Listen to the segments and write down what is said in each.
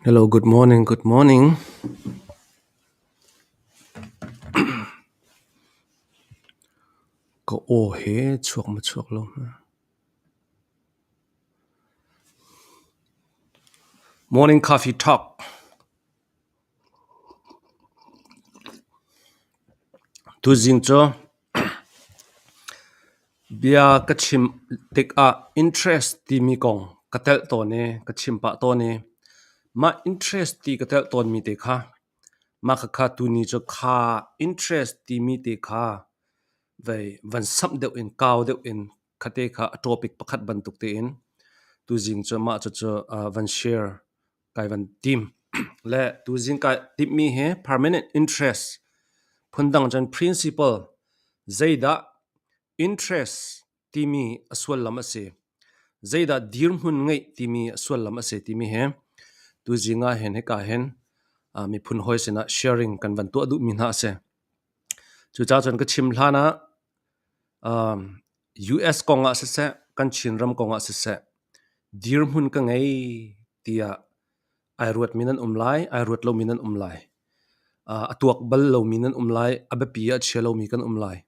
Hello, good morning, good morning. Ka aw he chuak ma chuak lo. Morning coffee talk. Tuzing cu bia ka chim tikah interest timi kong ka telh tawn i ka chim pah tawn i mah interest ti ka telh tawnmi te kha mah khakha tuni cu kha interest timi te kha vei van samh deuh in kau deuh in khate kha a topic pakhat bantuk tein tuzing cu mah cucu van share kai van tim. Le tuzing kai timhmi hi permanent interest phundang cun principle zeidah interest timi a sullam a si. Zeidah dirhmun ngeih timi a sullam a si timi hi tuzing ah hin hika hin miphun hawi sinah sharing kan van tuah duhmi hna a si. Cucaah cun ka chim hlan ah US kong ah siseh, kan Chinram kong ah siseh, dirhmun ka ngei tiah ai ruatmi nan um lai, ai ruat lomi nan um lai. A tuak bal lomi nan um lai, a biapi ah a chia lomi kan um lai.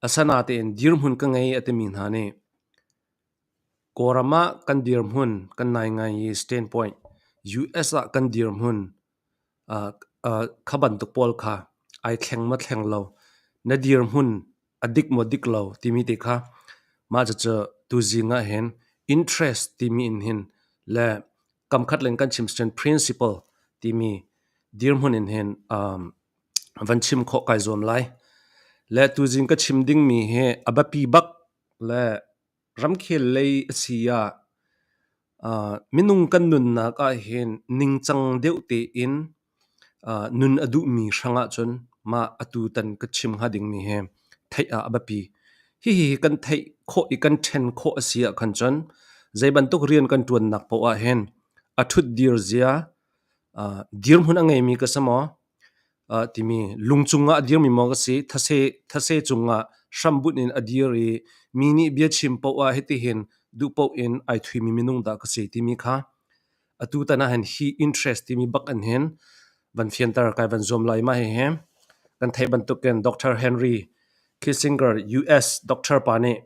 Asinain dirhmun ka ngei a timi hna nih Kawlram ah kan dirhmun kan nai ngai i standpoint, US ah kan dirhmun kha bantuk pawl kha ai thleng maw thleng lo, na dirhmun a dik maw dik lo timi te kha mah cucu tuzing ah hin interest timi in hin le kamkhat len kan chim cun principle timi dirhmun in hin van chim khawh kai zuam lai. Le tuzing ka chim dingmi hi a biapi bak le ramkhel lei a si ah minung kan nunnak ah hin ningcang deuh tein nun a duhmi hrang ahcun mah atu tan ka chim hnga dingmi hi theih ah a biapi. Hihi kan theih khawh i kan ṭhen khawh a si ahkhan cun zei bantuk rian kan ṭuannak paoh ah hin a ṭhutdir zia, dirhmun a ngeimi ka si maw, timi lung cungah a dirmi maw ka si, thase cungah hrambunh in a dir i mi nih biachim paoh ah hitihin duh paoh in ai thuimi minung dah ka si timi kha atu tan ah hin hi interest timi bak an hin van fianter kai van zuam lai. Mah hihi kan theih bantukin Dr. Henry Kissinger US doctor pa nih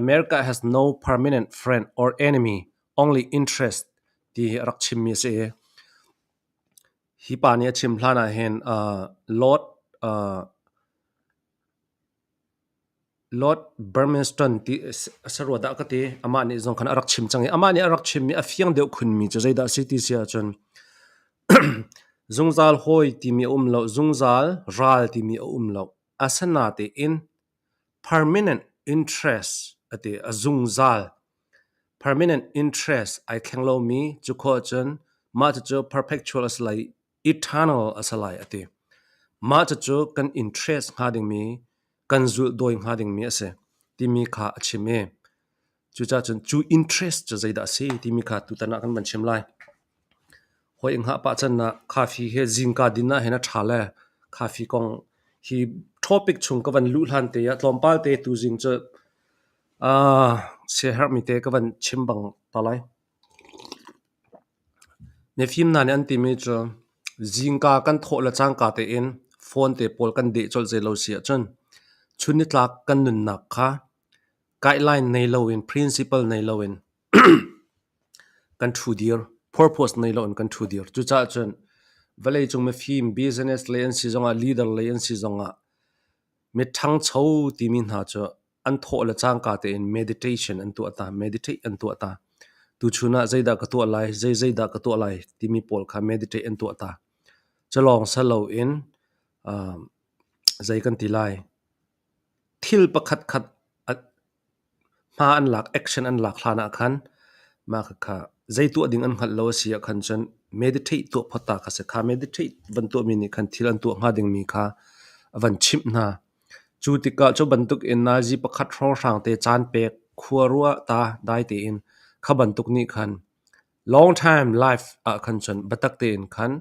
America has no permanent friend or enemy, only interest ti hi a rak chimmi a si i hi pa nih a chim hlan ah hin Lord Lord Burmeston ti a si rua dah ka ti. Amah nih zong khan a rak chim cang i amah nih a rak chimmi a fiang deuh khunmi cu zeidah a si ti si ahcun zungzal hawi timi a um lo, zungzal ral timi a um lo. Asinatein permanent interest a ti, a zungzal. Permanent interest ai thleng lomi cu khawh ahcun mah cucu perpetual a si lai eternal a si lai a ti. Mah cucu kan interest hnga dingmi, kan zulhdawi hnga dingmi a si timi kha a chim i cucaah cun cu interest cu zeidah a si timi kha tutan ah kan van chim lai. Hawi hngah pah can ah coffee he zingka din ah hin a ṭha le coffee kong hi topic chung ka van luh hlan te ah tlawmpal te tuzing cu siaherhmi te ka van chim bang ta lai. Mifim hna nih an timi cu zingka kan thawh le cangka tein phone te pawl kan deh colh zei lo si ahcun chun nitlak kan nunnak kha guideline nei loin principle nei loin kan ṭhu dir, purpose nei loin kan ṭhu dir. Cucaah cun vawleicung mifim business lei an si zongah leader lei an si zongah miṭhangcho timi hna cu an thawh le cangka tein meditation an tuah ta, meditate an tuah ta. Tuchun ah zeidah ka tuah lai, zei zeidah ka tuah lai timi pawl kha meditate an tuah ta. Culawng saloin zei kan ti lai, thil pakhat khat hma an lak, action an lak hlan ah khan mah khakha zei tuah ding an hngalh lo a si ah khan cun meditate tuah phot ta kha si. Kha meditate van tuahmi nih khan thil an tuah hnga dingmi kha a van chimh hna. Cu tikah cu bantuk in nazi pakhat hrawnghrang te caan pek khua ruah ta dai tein kha bantuk nih khan long time life ah khan cun biatak tein khan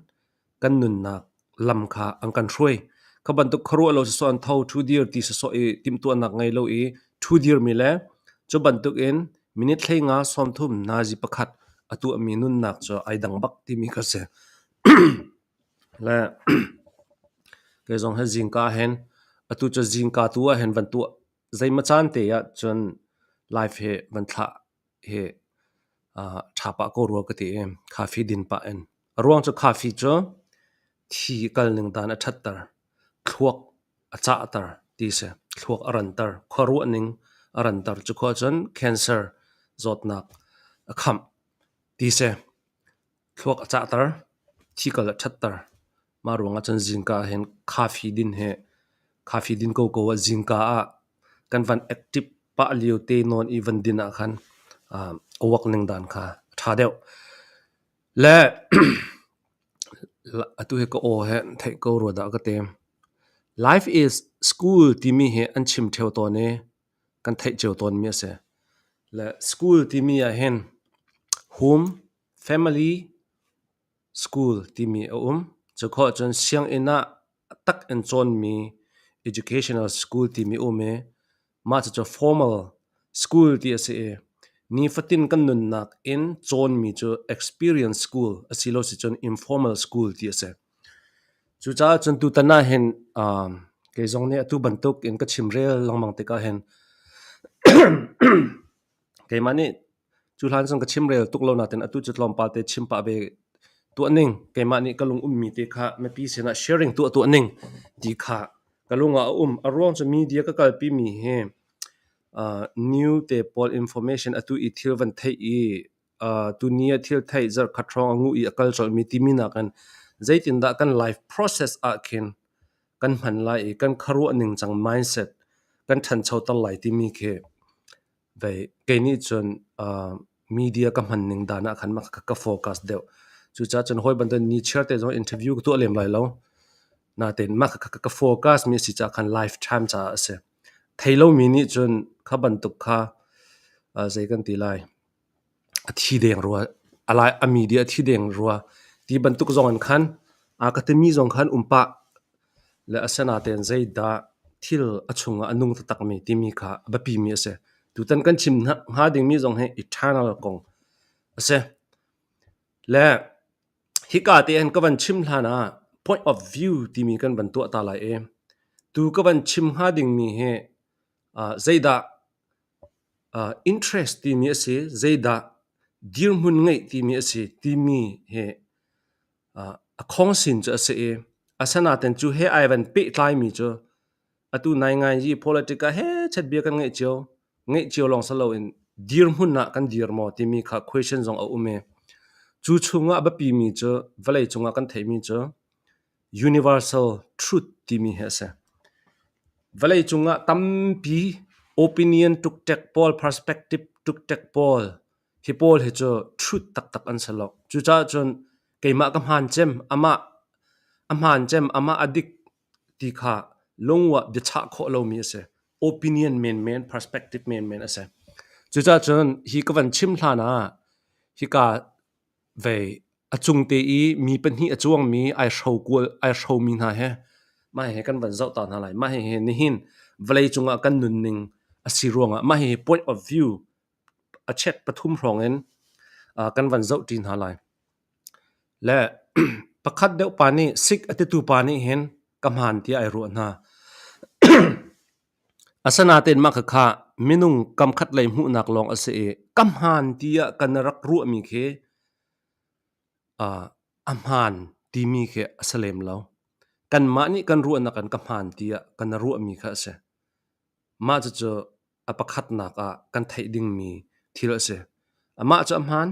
kan nunnak lam kha an kan hruai. Kha bantuk khuaruah lo sawsawh an tho, ṭhu dir ti sawsawh i timhtuahnak ngei lo i ṭhu dirmi le Cu bantukin minute 15 30 nazi pakhat a tuahmi nunnak cu ai dang bak timi kha si. Le kei zong hi zingka hin atu cu zingka tu ah hin van tuah zeimaw caan te ah cun live hi van thlah hi ṭha pah ko rua ka ti i coffee din pah in. A ruang cu coffee cu thi kal ning dan a ṭhatter, thluak a cahter ti si. Thluak a ranter, khuaruah ning a ranter. Cu khua cun cancer zawtnak a khamh ti si. Thluak a cahter, thi kal a ṭhatter. Mah ruangah cun zingka ah hin coffee din hi coffee din koko ah zingka ah kan van active pah lio te nawn i van din ah khan a uak ning dan kha a ṭha deuh. Le atu hi ka aw he theih ko rua dah ka ti. Life is school timi hi an chim ṭheo tawn i kan theih cio tawnmi a si. Le school timi ah hin home, family, school timi a um. Cu khawh cun sianginn ah tak in cawnmi educational school timi a um i mah cucu formal school ti a si i nifatin kan nunnak in cawnmi cu experience school asilo sicun informal school ti a si. Cucaah cun tutan ah hin kei zong nih atu bantuk in ka chimrel lengmang tikah hin keimah nih Cu hlan cun ka chimrel tuk lo nain atu cu tlawmpal te chim pah ve tuah ning keimah nih ka lung ummi te kha mipi sinah sharing tuah tuah ning ti kha ka lung ah a um. A ruang cu media ka kalpi mi hi new te pawl information atu i thil van theih i tuni ah thil theih zarhkhat hrawng a nguh i a kal colhmi timi nakin zeitindah kan life process ah khin kan hman lai i kan khuaruah ningcang mindset kan ṭhanchoter lai timi khi Vei kei nih cun media ka hman ning dan ah khan ka focus deuh. Cucaah cun hawi bantuk nichiar te zong interview ka tuah lem lai lo. Natein mah kha ka focus mi a si caah khan lifetime caah a si. Thei lomi nih cun kha bantuk kha zei kan ti lai a thi deng rua a lai a media a thi deng rua ti bantuk zong in khan a ka timi zong khan um pah Le asinain zeidah thil a chungah a nung taktakmi timi kha a biapimi a si. Tutan kan chim hnga dingmi zong hi eternal kong a si. Le hika te hin ka van chim hlan ah point of view timi kan van tuah ta lai i tu ka van chim hnga dingmi hi zeidah interest timi a si, zeidah dirhmun ngeih timi a si timi hi A khongsin cu a si i asinain cu he ai van pehtlaimi cu atu naingai hi politic ah hechet bia kan ngeih cio. Ngeih cio lawng si loin dirhmun ah kan dir maw timi kha question zong a um i cu chungah a biapimi cu vawlei cungah kan theihmi cu universal truth timi hi a si. Vawlei cungah tampi opinion tuktek pawl, perspective tuktek pawl Hi pawl hi cu truth taktak an si lo. Cucaah cun keimah ka hmaan cem, amah a hmaan cem, amah a dik ti kha lungwah biachah khawh lomi a si. Opinion menmen, perspective menmen a si. Cucaah cun hi ka van chim hlan ah hika vei a cung te i mi pahnih a cuangmi ai hro kual ai hromi hna he mah hihi kan van zoh ta hna lai. Mah hihi nihin vawlei cungah kan nunning a si ruangah mah hihi point of view a chek pathum hrawng in kan van zohṭi hna lai. Le pakhat deuh pa nih sik a titu pa nih hin ka hmaan tiah ai ruah hna. Asinain mah khakha minung kamkhat lei hmuhnak lawng a si i ka hmaan tiah kan rak ruahmi khi a hmaan timi khi a si lem lo. Kanmah nih kan ruahnak in ka hmaan tiah kan ruahmi kha a si. Mah cucu a pakhatnak ah kan theih dingmi thil a si. Amah cu a hmaan,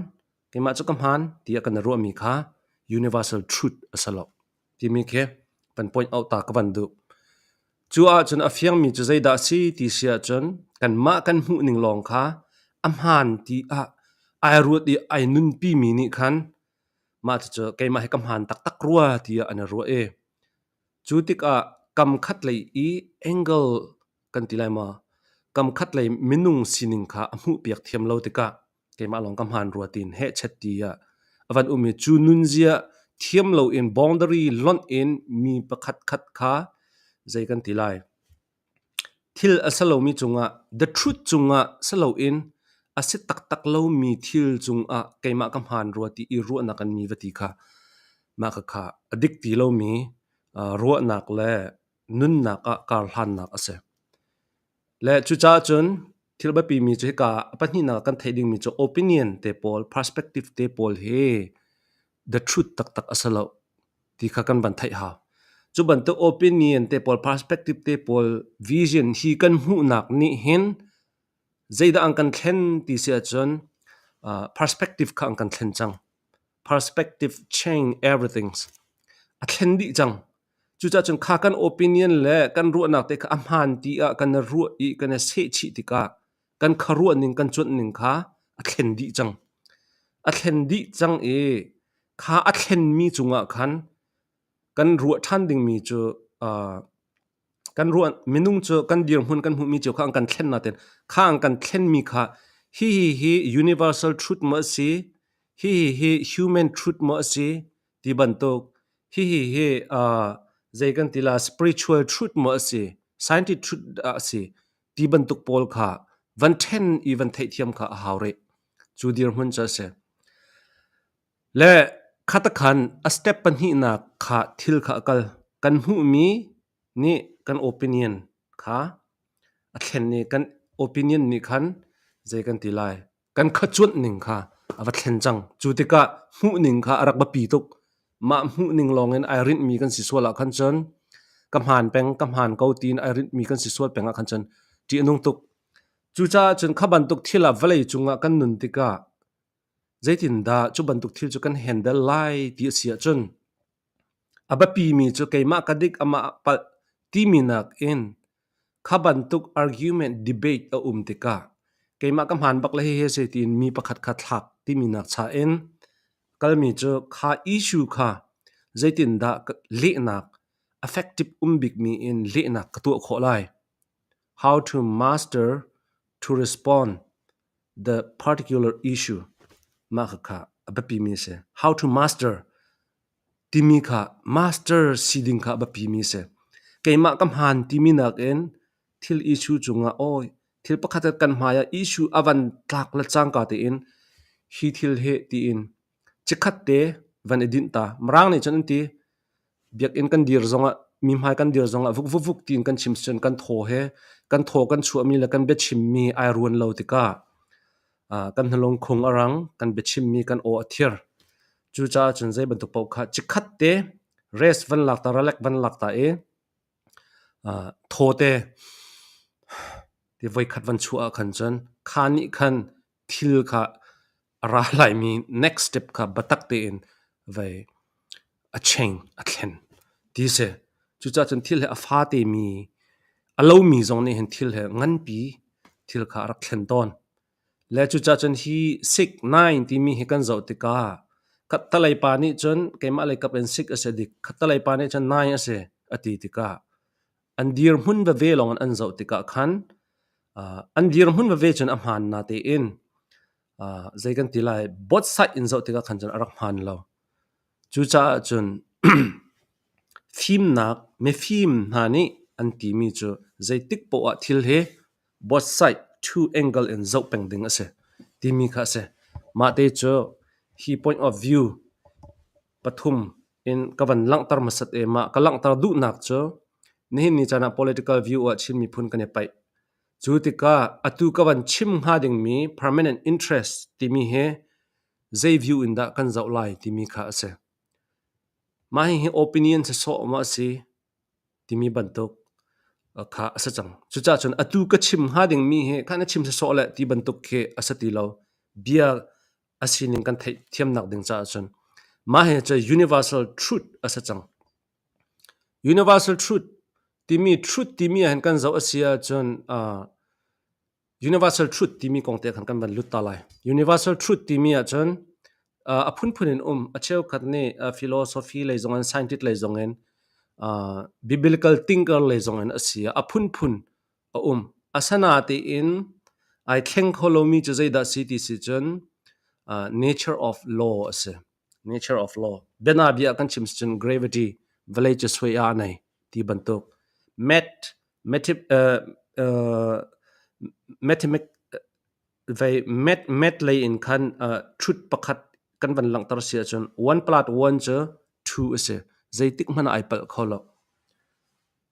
keimah cu ka hmaan tiah kan i ruahmi kha universal truth a si lo timi khi van point out ta ka van duh. Cu ahcun a fiangmi cu zeidah a si ti si ahcun kanmah kan hmuh ning lawng kha a hmaan ti ah ai ruat i ai nunpimi nih khan mah cucu keimah hi ka hmaan taktak rua tiah an i ruah i cu tikah kam khat lei i angle kan ti lai maw kam khat lei minung sining kha a hmuhpiak thiam lo tikah keimah lawng ka hmaan rua tiin hehchet ti ah a van um i cu nunzia thiam loin boundary lonh in mi pakhat khat kha zei kan ti lai. Thil a si lomi cungah the truth cungah si loin a si taktak lomi thil cungah keimah ka hmaan rua ti i ruahnak an mi va ti kha mah khakha a dik ti lomi ruahnak le nunnak ah karhlannak a si. Le cucaah cun thil biapi mi cu hika a pahnihnak ah kan theih dingmi cu opinion te pawl, perspective te pawl hi the truth taktak a si lo ti kha kan van theih hau. Cu bantuk opinion te pawl, perspective te pawl, vision hi kan hmuhnak nih hin zeidah an kan thlen ti si ahcun perspective kha an kan thlen cang. Perspective change everything. A thlen dih cang. Cucaah cun kha kan opinion le kan ruahnak te kha a hmaan ti ah kan i ruah i kan i sehchih tikah kan khuaruah ning kan cuanh ning kha a thlen dih cang. A thlen dih cang i kha a thlenmi cungah khan kan ruah ṭhan dingmi cu kan ruah minung cu kan dirhmun kan hmuhmi cio kha an kan thlen natin kha an kan thlenmi kha hi hi hi universal truth maw a si hi hi hi human truth maw a si ti bantuk hihi hi zei kan ti la spiritual truth maw a si scientific truth dah a si ti bantuk pawl kha van ṭhen i van theihthiam kha a hau rih cu dirhmun cu a si le khatakhan a step pahnihnak kha thil kha a kal kan hmuhmi nih kan opinion kha a thlen i kan opinion nih khan zei kan ti lai kan khacuanh ning kha a va thlen cang. Cu tikah hmuhning kha a rak biapi tuk. Mah hmuhning lawngin ai rinhmi kan si sual ah khan cun ka hmaan peng, ka hmaan ko tiin ai rinhmi kan si sual peng ah khan cun ṭih a nung tuk. Cucaah cun kha bantuk thil ah vawlei cungah kan nun tikah zeitindah cu bantuk thil cu kan handle lai ti a si ahcun A biapimi cu keimah ka dik amah palh timi nakin kha bantuk argument debate a um tikah keimah ka hmaan bak le hihi a si tiin mi pakhat kha thlak timi nak cha in kalmi cu kha issue kha zeitindah lehnak effective um bikmi in lehnak ka tuah khawh lai. How to master to respond the particular issue mah khakha a biapimi a si. How to master timi kha master si ding kha a biapimi a si. Keimah ka hmaan timi nakin thil issue cungah awi thil pakhat kan hmai ah issue a van tlak le cangka tein hi thil hi tiin chikkhat te van i dinh ta. Mirang nih cun an ti biakinn kan dir zongah mi hmai kan dir zongah vuk vuk vuk tiin kan chim cun kan thaw he kan thaw kan chuahmi le kan biachimmi ai ruan lo tikah kan hnalungkhung a rang, kan biachimmi kan aw a thir. Cucaah cun zei bantuk paoh kha chikkhat te rest van lak ta, ralek van lak ta i thaw te ti voikhat van chuah ah khan cun kha nih khan thil kha a ra laimi next step kha biatak tein vei a change a thlen ti si. Cucaah cun thil hi a fate mi a lomi zong nih hin thil hi nganpi thil kha a rak thlen tawn. Le cucaah cun hi sik nine timi hi kan zoh tikah khattalei pa nih cun keimah lei kap in sik a si dik, khattalei pa nih cun nine a si a ti tikah an dirhmun veve lawng in an zoh tikah khan an dirhmun veve cun a hmaan natein zei kan ti lai both side in zoh tikah khan cun a rak hmaan lo. Cucaah cun fimnak mifim hna nih an timi cu zeitik poah ah thil hi both side two angle in zoh peng ding a si timi kha a si. Mahte cu hi point of view pathum in ka van langhter hmasat i mah ka langhter duhnak cu nihin ni caan ah political view ah Chin miphun kan i paih. Cu tikah atu ka van chim hnga dingmi permanent interest timi hi zei view in dah kan zoh lai timi kha a si. Mah hihi opinion sawsawh maw a si timi bantuk kha a si cang. Cucaah cun atu ka chim hnga dingmi hi kha na chim sawsawh le ti bantuk khi a si ti lo. Bia a sining kan theih thiamnak ding caah cun mah hi cu universal truth a si cang. Universal truth timi truth timi ah hin kan zoh a si ahcun Universal truth timi kong te khan kan van lut ta lai. Universal truth timi ahcun a phunphun in um. A cheukhat nih philosophy lei zong in scientist lei zong in biblical thinker lei zong in a si. A phunphun a um. Asanatein ai thleng kho lomi cu zeidah si ti si cun nature of law a si. Nature of law. Bianabia kan chim cun gravity vawlei cu sui ah a nei ti bantuk. Math, Mathematic vei math math lei in khan truth pakhat kan van langhter si ahcun one plus one cu two a si. Zeitik hmanh ah ai palh kho lo.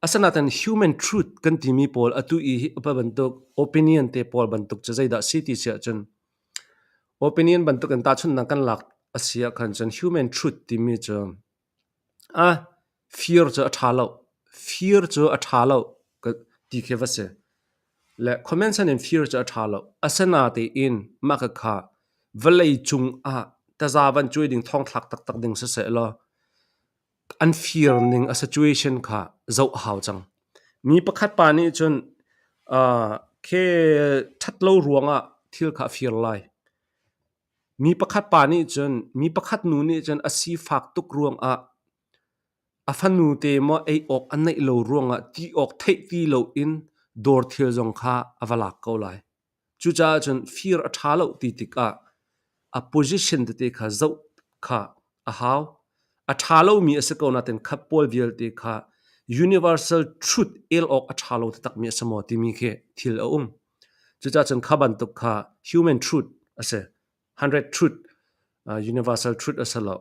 Asinain human truth kan timi pawl atu i hi bantuk opinion te pawl bantuk cu zeidah si ti si ahcun opinion bantuk in tahchunhnak kan lak a si ah khan cun human truth timi cu ah fir cu a ṭha lo. Fir cu a ṭha lo ti khi va si. Le comment san in fir cu a ṭha lo. Asinatein mah khakha vawlei cung ah taza van cuai ding thongthlak taktak ding siseh law an fir ning a situation kha zoh a hau cang. Mi pakhat pa nih cun khi ṭhat lo ruangah thil kha a fir lai. Mi pakhat pa nih cun mi pakhat nu nih cun a sifak tuk ruangah a fanu te maw ei awk a neih lo ruangah ti awk theih ti loin dawr thil zong kha a va lak ko lai. Cucaah cun fir a ṭha lo ti tikah a position tete kha zoh kha a hau. A ṭha lomi a si ko nain khat pawl vialte kha universal truth el awk a ṭha lo taktakmi a si maw timi khi thil a um. Cucaah cun kha bantuk kha human truth a si. 100 truth, universal truth a si lo.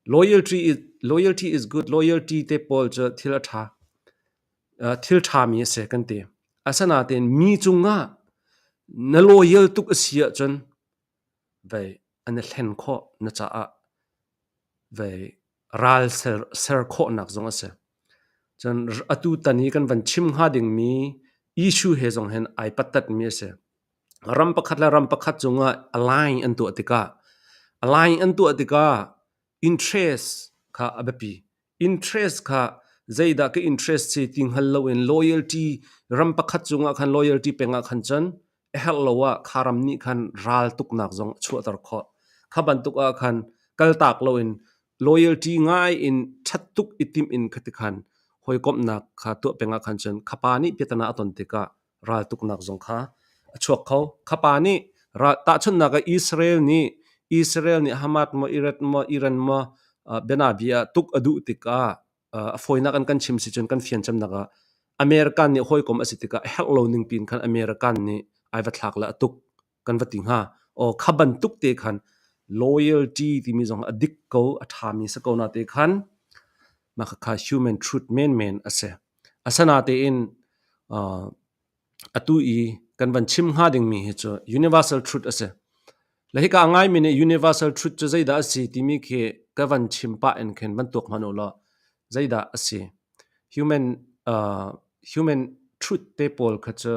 Loyalty is good. Loyalty te pawl cu thil a ṭha. Thil ṭhami a si kan ti. Asinain mi cungah na loyal tuk a si ahcun vei an i hlen khawh na caah vei ral ser khawhnak zong a si. Cun atu tan i kan van chim hnga dingmi issue he zong hin ai pattatmi a si. Ram pakhat le ram pakhat cungah align an tuah tikah align an tuah tikah interest kha a biapi. Interest kha zeidah ka interest si ti hngal loin loyalty ram pakhat cungah khan loyalty peng ah khan cun a herh lo ah kha ram nih khan ral tuknak zong a chuahter khawh. Kha bantuk ah khan kaltak loin loyalty ngai in ṭhat tuk i timh in khati khan hawikomhnak kha tuah peng ah khan cun kha pa nih piatana a ton tikah raltuknak zong kha a chuak kho. Kha pa nih tahchunhnak ah Israel nih Hamas maw Iran maw Iran maw bianabia ah tuk a duh tikah a fawinak an kan chim si cun kan fian cemnak ah American nih hawikom a si tikah a herh lo ning pin khan American nih ai va thlak le a tuk kan va ti hnga. Aw kha bantuk te khan loyalty timi zong a dik ko a ṭhami si ko na te khan mah kha human truth menmen a si. Asanatein atu i kan van chim hnga dingmi hi cu universal truth a si. Le hika a ngaimi nih universal truth cu zeidah a si timi khi ka van chim pah in khin van tuak hmanh u law zeidah a si. Human truth te pawl kha cu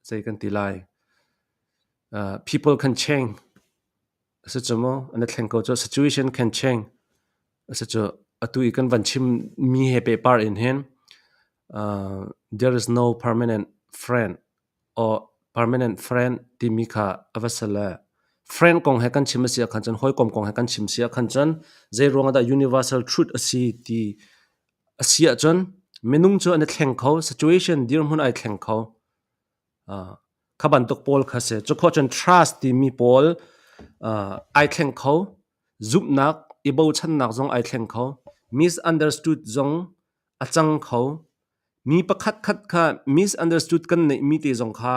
zei kan ti lai. People can change. A si cu mu, an i thleng ko cu. Situation can change. A si cu atu i kan van chim mi he pehpar in hin there is no permanent friend or permanent friend timi kha a va si le friend kong he kan chim a si ahkhan cun hawikom kong he kan chim si ahkhan cun zei ruangah dah universal truth a si ti a si ahcun minung cu an i thleng kho situation dirhmun ai thleng kho. Kha bantuk pawl kha si. Cukhawh cun trust timi pawl ai thleng kho. Zumhnak, i bochannak zong ai thleng kho. Misunderstood zong a cang kho. Mi pakhat khat kha misunderstood kan neihmi te zong kha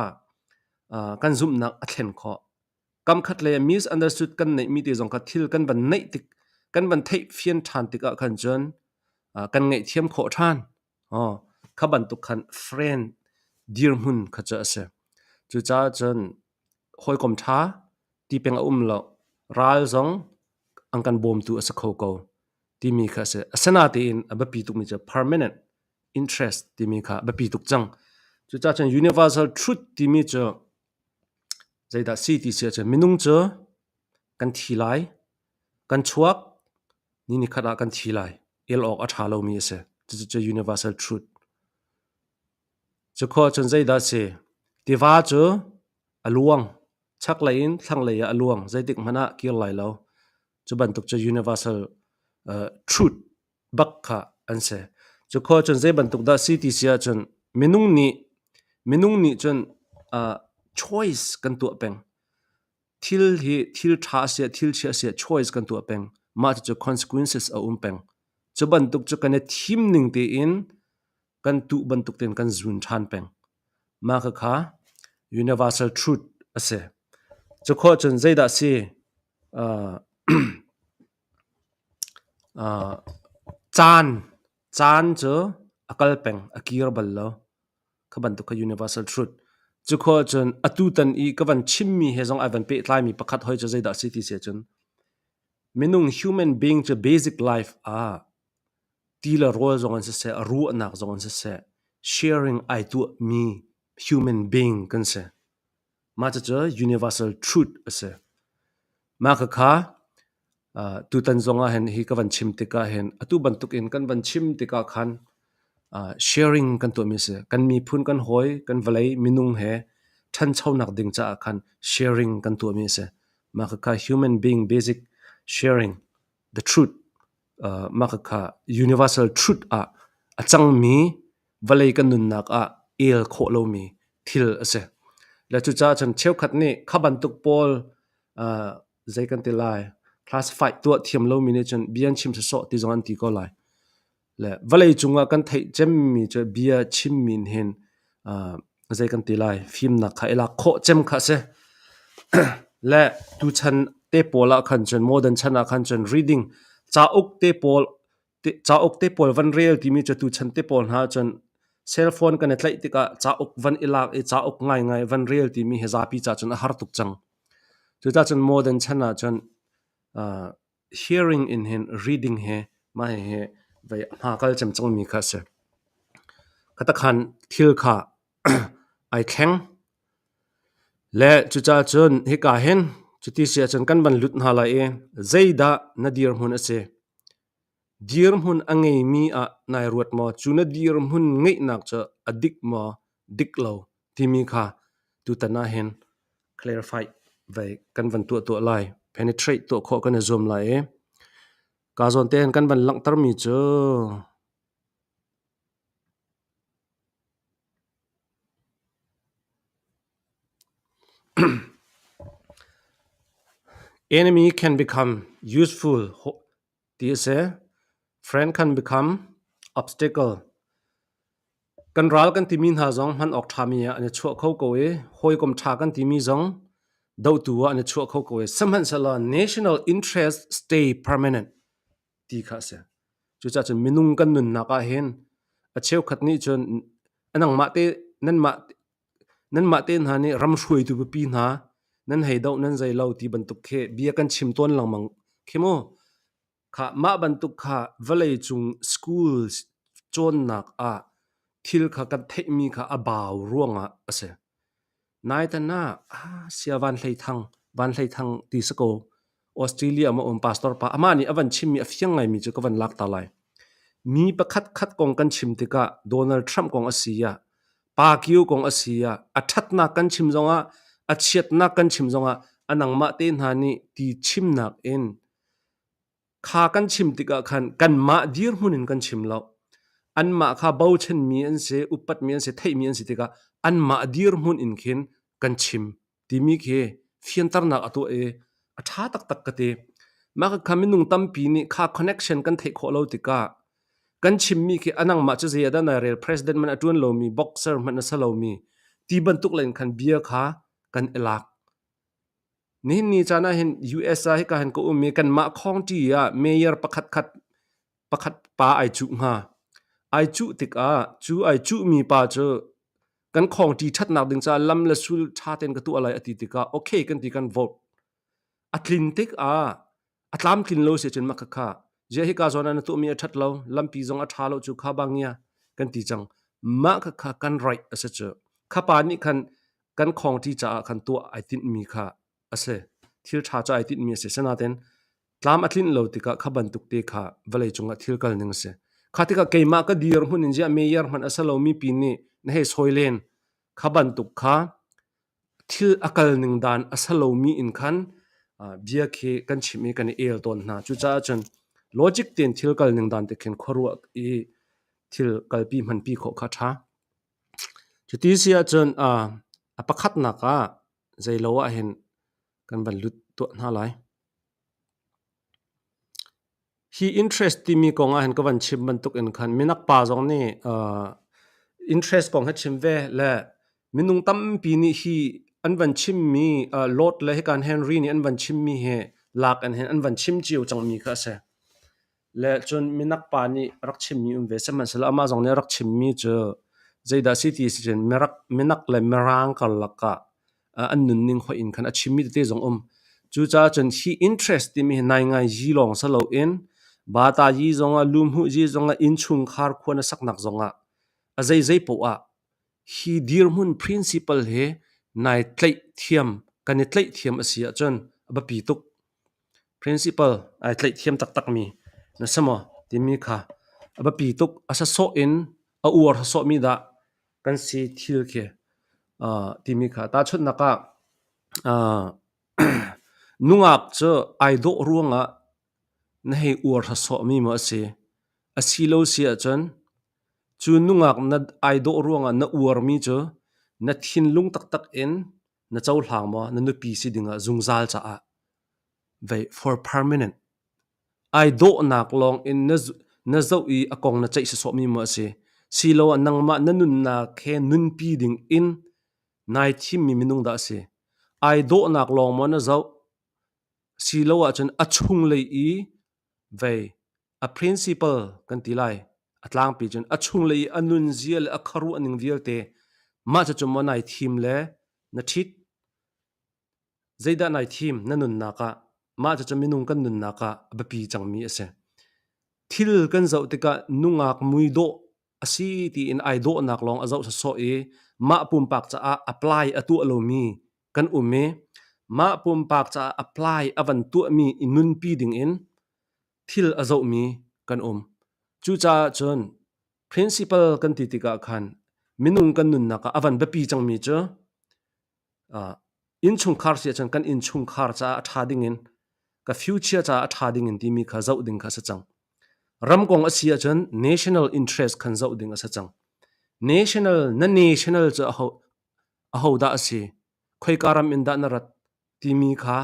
kan zumhnak a thlen khawh. Kamkhat lei ah misunderstood kan neihmi te zong kha thil kan van neih tik, kan van theih fian ṭhan tikah khan cun kan ngaihthiam khawh ṭhan. Kha bantuk khan friend dirhmun kha cu a si. Cucaah cun hawikom ṭha ti peng a um lo. Ral zong an kan bawmtu a si kho ko timi kha a si. Asinain a biapi tukmi cu permanent interest timi kha a biapi tuk cang. Cucaah cun universal truth timi cu zeidah si ti si ahcun minung cu kan thi lai, kan chuak, ni nikhat ah kan thi lai. El awk a ṭha lomi a si. Cucu universal truth. Cukhua cun zeidah si? Tiva cu a luang. Chaklei in thlanglei ah a luang. Zeitik hmanh ah kir lai lo. Cu bantuk cu universal truth bak kha an si. Cukhua cun zei bantuk dah si ti si ahcun minung nih cun choice kan tuah peng. Thil hi thil ṭha a si ah thil chia a si ah choice kan tuah peng. Mah cucu consequences a um peng. Cu bantuk cu kan i thim ning tein kan tuh bantuk tein kan zun ṭhan peng. Mah khakha universal truth a si. Cu khawh cun zeidah si? Caan caan cu a kal peng, a kir bal lo. Kha bantuk kha universal truth. Cu khawh cun atutan i ka van chimmi he zong ai van pehtlaimi pakhat hoi cu zeidah a si ti si ahcun minung human being cu basic life ah ti le rawl zong in siseh, ruahnak zong in siseh, sharing ai tuahmi human being kan si. Mah cucu universal truth a si. Mah khakha tutan zong ah hin hi ka van chim tikah hin atu bantuk in kan van chim tikah khan sharing kan tuahmi a si. Kan miphun, kan hawi, kan vawlei minung he ṭhanchonak ding caah khan sharing kan tuahmi a si. Mah khakha human being basic sharing the truth mah khakha universal truth ah a cangmi vawlei kan nunnak ah el khawh lomi thil a si. Le cucaah cun cheukhat nih kha bantuk pawl zei kan ti lai classify tuah thiam lomi nih cun bia an chim sawsawh ti zong an ti ko lai. Le vawlei cungah kan theih cemmi cu bia chimmi hin zei kan ti lai fimnak kha i lak khawh cem kha a si. Le tuchan te pawl ah khan cun modern chan ah khan cun reading cauk te pawl cauk te pawl van rel timi cu tuchan te pawl hna cun cell phone kan i tlaih tikah cauk van i lak i cauk ngaingai van rel timi hi zapi ca cun a har tuk cang. Cucaah cun modern chan ah cun hearing in hin reading he mah hihi vei hma kal cem cangmi kha a si. Khatakhan thil kha ai thleng. Le cucaah cun hika hin cuti si ahcun kan van lut hna lai i zeidah na dirhmun a si? Dirhmun a ngeimi ah nai ruat maw? Cu na dirhmun ngeihnak cu a dik maw, dik lo timi kha tutan ah hin clarify vei kan van tuah tuah lai. Penetrate tuah khawh kan i zuam lai i ka zawn te hin kan van langhtermi cu Enemy can become useful ti a si. Friend can become obstacle. Kan ral kan timi hna zong hman awk ṭhami ah an i chuah kho ko i hawikom ṭha kan timi zong dohtu ah an i chuah kho ko i sihmanhsehlaw national interest stay permanent ti kha a si. Cucaah cun minung kan nunnak ah hin a cheukhat nih cun nangmah te nanmah nanmah te hna nih ram hruaitu pipi hna nan hei doh nan zei lo ti bantuk khi bia kan chim tawn lengmang khi mu. Kha mah bantuk kha vawlei cung school cawnnak ah thil kha kan theihmi kha a bau ruangah a si. Naitan ah sia Van Hlei Thang, Van Hlei Thang ti si kaw Australia ah um pastor pa amah nih a van chimmi a fiang ngaimi cu ka van lak ta lai. Mi pakhat khat kong kan chim tikah Donald Trump kong a si ah, Pa Kio kong a si ah, a ṭhatnak kan chim zongah, a chiatnak kan chim zongah, a nangmah te hna nih ti chimnak in Kha kan chim tikah khan kanmah dirhmun in kan chim lo. Anmah kha bochanmi an si, upatmi an si, theihmi an si tikah anmah dirhmun in khin kan chim timi khi fianternak a tuah i a ṭha taktak ka ti. Mah kha minung tampi nih kha connection kan theih khawh lo tikah kan chimmi khi a nangmah cu zei ah dah nai rel president hmanh a ṭuan lomi boxer hmanh a si lomi ti bantuk len khan bia kha kan i lak. Nihin ni caan ah hin US ah hika hin ka um i kanmah county ah mayor pakhat khat pakhat pa ai cuh hnga. Ai cuh tikah cu ai cuhmi pa cu kan county ṭhatnak ding caah lam le sul ṭha tein ka tuah lai a ti tikah okay kan ti kan vote. A tlin tikah a tlamtlin lo si cun mah khakha ziah hika zawn ah na tuahmi a ṭhat lo lampi zong a ṭha lo cu kha bangia kan ti cang mah khakha kan right a si cu kha pa nih khan kan khawngṭi caah khan tuah ai tinhmi kha a si thil ṭha cu ai tinhmi a si sinain tlam a tlinh lo tikah kha bantuk te kha vawlei cungah thil kal ning a si kha tikah keimah ka dir hmun in ziah mayor hmanh a si lomi pi nih na hei sawi len kha bantuk kha Thil a kal ning dan a si lomi in khan bia khi kan chim i kan i el tawn hna. Cucaah cun logic tein thil kal ning dan te khin khuaruah i thil kalpi hmanpi khawh kha a ṭha. Cuti si ahcun a pakhatnak ah zeilo ahhin kan van lut tuah hna lai. Hi interest timi kong ahhin ka van chim bantuk in khan minak pa zong nih interest kong hi chim ve le. Minung tampi nih hi an van chimmi Lord le hikan Henry nih an van chimmi hi lak in hin an van chim cio cangmi kha a si. Le cun minak pa nih rak chimmi um ve sihmanhsehlaw amah zong nih a rak chimmi cu zeidah si ti si cun minak le mirang karlak ah an nunning hoih in khan a chimmi tete zong um. Cucaah cun hi interest timi hi naingai yi lawng si loin bata yi zongah lumhu yi zongah innchungkhar khua na saknak zongah a zeizei poah ah hi dirhmun principle hi nai tlaih thiam kan i tlaih thiam a si ahcun a biapi tuk. Principle ai tlaih thiam taktakmi na si maw timi kha a biapi tuk. A sasawh in a uar sasawhmi dah kan si thil khi timi kha. Tahchunhnak ah nungak cu ai dawh ruangah na hei uar sasawhmi maw a si? A si lo si ahcun cu nungak na ai dawh ruangah na uarmi cu na thinlung taktak in na cohlang maw na nupi si dingah zungzal caah vei for permanent ai dawhnak lawng in na zoh i a kong na ceih sawsawhmi maw a si? Siloah nangmah na nunnak he nunpi ding in nai thimmi minung dah a si? Ai dawhnak lawng maw na zoh? Silo ahcun a chunglei i vei a principle kan ti lai a tlangpi cun a chunglei i a nunzia le a khuaruah ning vialte mah cucu maw nai thim le na ṭhit zeidah nai thim na nunnak ah mah cucu minung kan nunnak ah a biapi cangmi a si. Thil kan zoh tikah nungak muidawh a si tiin ai dawhnak lawng a zoh sawsawh i mah pumpak caah apply a tuah lomi kan um i mah pumpak caah apply a van tuahmi i nunpi dingin thil a zohmi kan um. Cucaah cun principle kan ti tikah khan minung kan nunnak ah a van biapi cangmi cu innchungkhar si ahcun kan innchungkhar caah a ṭha dingin ka future caah a ṭha dingin timi kha zoh ding kha a si cang. Ram kong a si ahcun national interest khan zoh ding a si cang. National na national cu aho ahodah a si? Khoika ram in dah na rat? Timi kha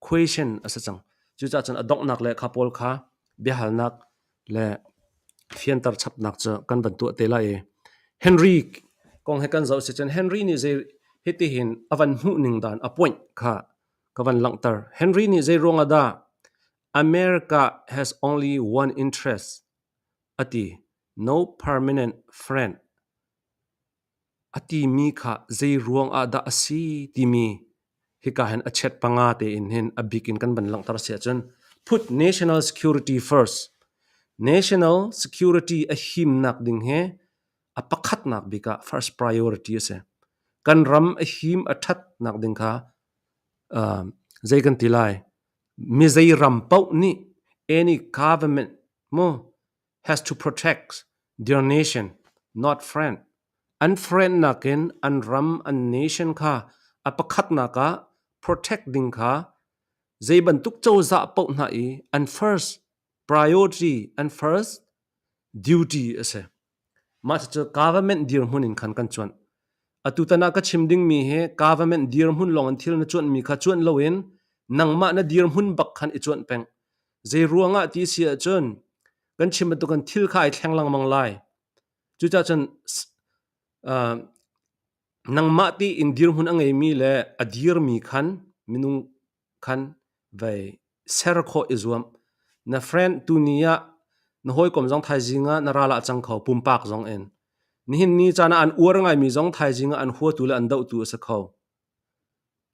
question a si cang. Cucaah cun a donghnak le kha pawl kha biahalnak le fianter chapnak cu kan van tuah te lai i Henry kong he kan zoh si cun Henry nih zei hitihin a van hmuh ning dan a point kha ka van langhter. Henry nih zei ruangah dah America has only one interest a ti no permanent friend a timi kha zei ruang ah dah a si timi hika hin a chet panga tein hin a bik in kan van langhter si ahcun put national security first. National security a himnak ding hi a pakhatnak bik ah first priority a si. Kan ram a him a ṭhatnak ding kha zei kan ti lai mi zei ram paoh nih any government mu has to protect their nation not friend. An friend nakin an ram an nation kha a pakhatnak ah protect ding kha zei bantuk cozah paoh hna i an first priority an first duty a si. Mah cucu government dirhmun in khan kan cuanh. Atutan ah ka chim dingmi hi government dirhmun lawng in thil na cuanhmi kha cuanh loin nangmah na dirhmun bak khan i cuanh peng. Zei ruangah ti si ahcun kan chim bantukin thil kha ai thleng lengmang lai. Cucaah cun nangmah tiin dirhmun a ngeimi le a dirmi khan minung khan vei ser khawh i zuam. Na friend tuni ah na hawikom zong thaizing ah na ral ah cang kho pumpak zong in. Nihin ni caan ah an uar ngaimi zong thaizing ah an huatu le an dohtu a si kho.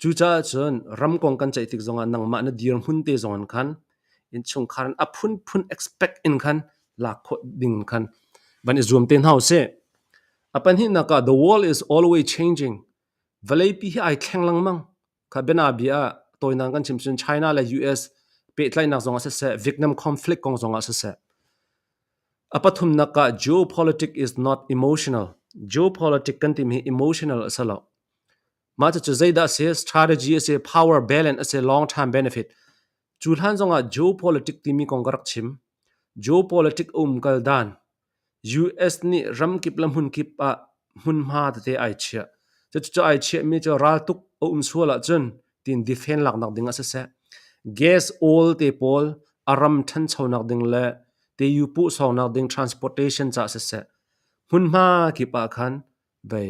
Cucaah cun ram kong kan ceih tik zongah nangmah na dirhmun te zong in khan innchungkhar in a phunphun expect in khan lak khawh ding khan van i zuam te hna usih. A pahnihnak ah the world is always changing. Vawleipi hi ai thleng lengmang. Kha bianabia ah tawinak kan chim cun China le US pehtlaihnak zong ah siseh, Vietnam conflict kong zong ah siseh. A pathumnak ah geopolitics is not emotional. Geopolitics kan timi hi emotional a si lo. Mah cucu zeidah a si? Strategy a si, power balance a si, long term benefit. Cu hlan zongah geopolitics timi kong ka rak chim. Geopolitics a umkal dan. US nih ramkip le hmunkip ah hmunhma tete ai chiah. Cucu ai chiahmi cu raltuk a um sual ahcun tiin defend laknak ding ah siseh, gas oil te pawl a ram ṭhanchonak ding le te-yu puhsawngnak ding transportation caah siseh, hmunhma kip ah khan vei.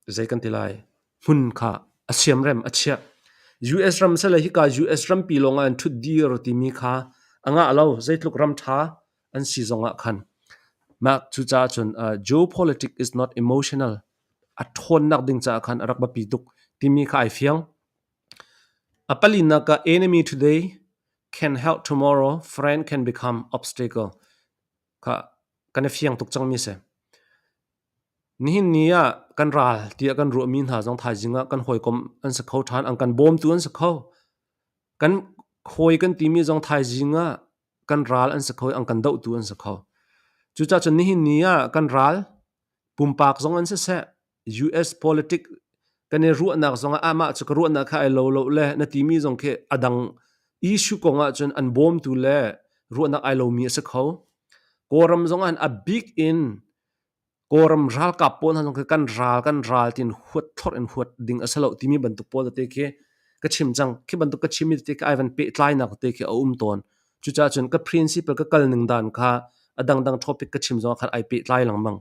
Zei kan ti lai? Hmun kha a siamrem a chiah. US ram sele hika US rampi lawng ah an ṭhut dir timi kha a ngah lo. Zeitluk ram ṭha an si zong ah khan. Mah cucaah cun geopolitics is not emotional. A ṭhawnnak ding caah khan a rak biapi tuk timi kha ai fiang. A palinak ah enemy today can help tomorrow, friend can become obstacle. Kha kan i fiang tuk cangmi si. Nihin ni ah kan ral tiah kan ruahmi hna zong thaizing ah kan hawikom an si kho ṭhan, an kan bawmtu an si kho. Kan hawi kan timi zong thaizing ah kan ral an si kho i an kan dohtu an si kho. Cucaah cun nihin ni ah kan ral pumpak zong an siseh, US politic kan i ruahnak zong ah amah cu ka ruahnak kha ai lo lo le na timi zong khi a dang issue kong ahcun an bawmtu le ruahnak ai lomi a si kho. Kawlram zong ah a bik in Kawlram ralkap pawl hna zong khi kan ral tiin huat thlorh in huat ding a si lo timi bantuk pawl tete khi ka chim cang. Khi bantuk ka chimmi tete khi ai van pehtlainak tete khi a um tawn. Cucaah cun ka principle ka kal ning dan kha a dangdang topic ka chim zong ah khan ai pehtlai lengmang.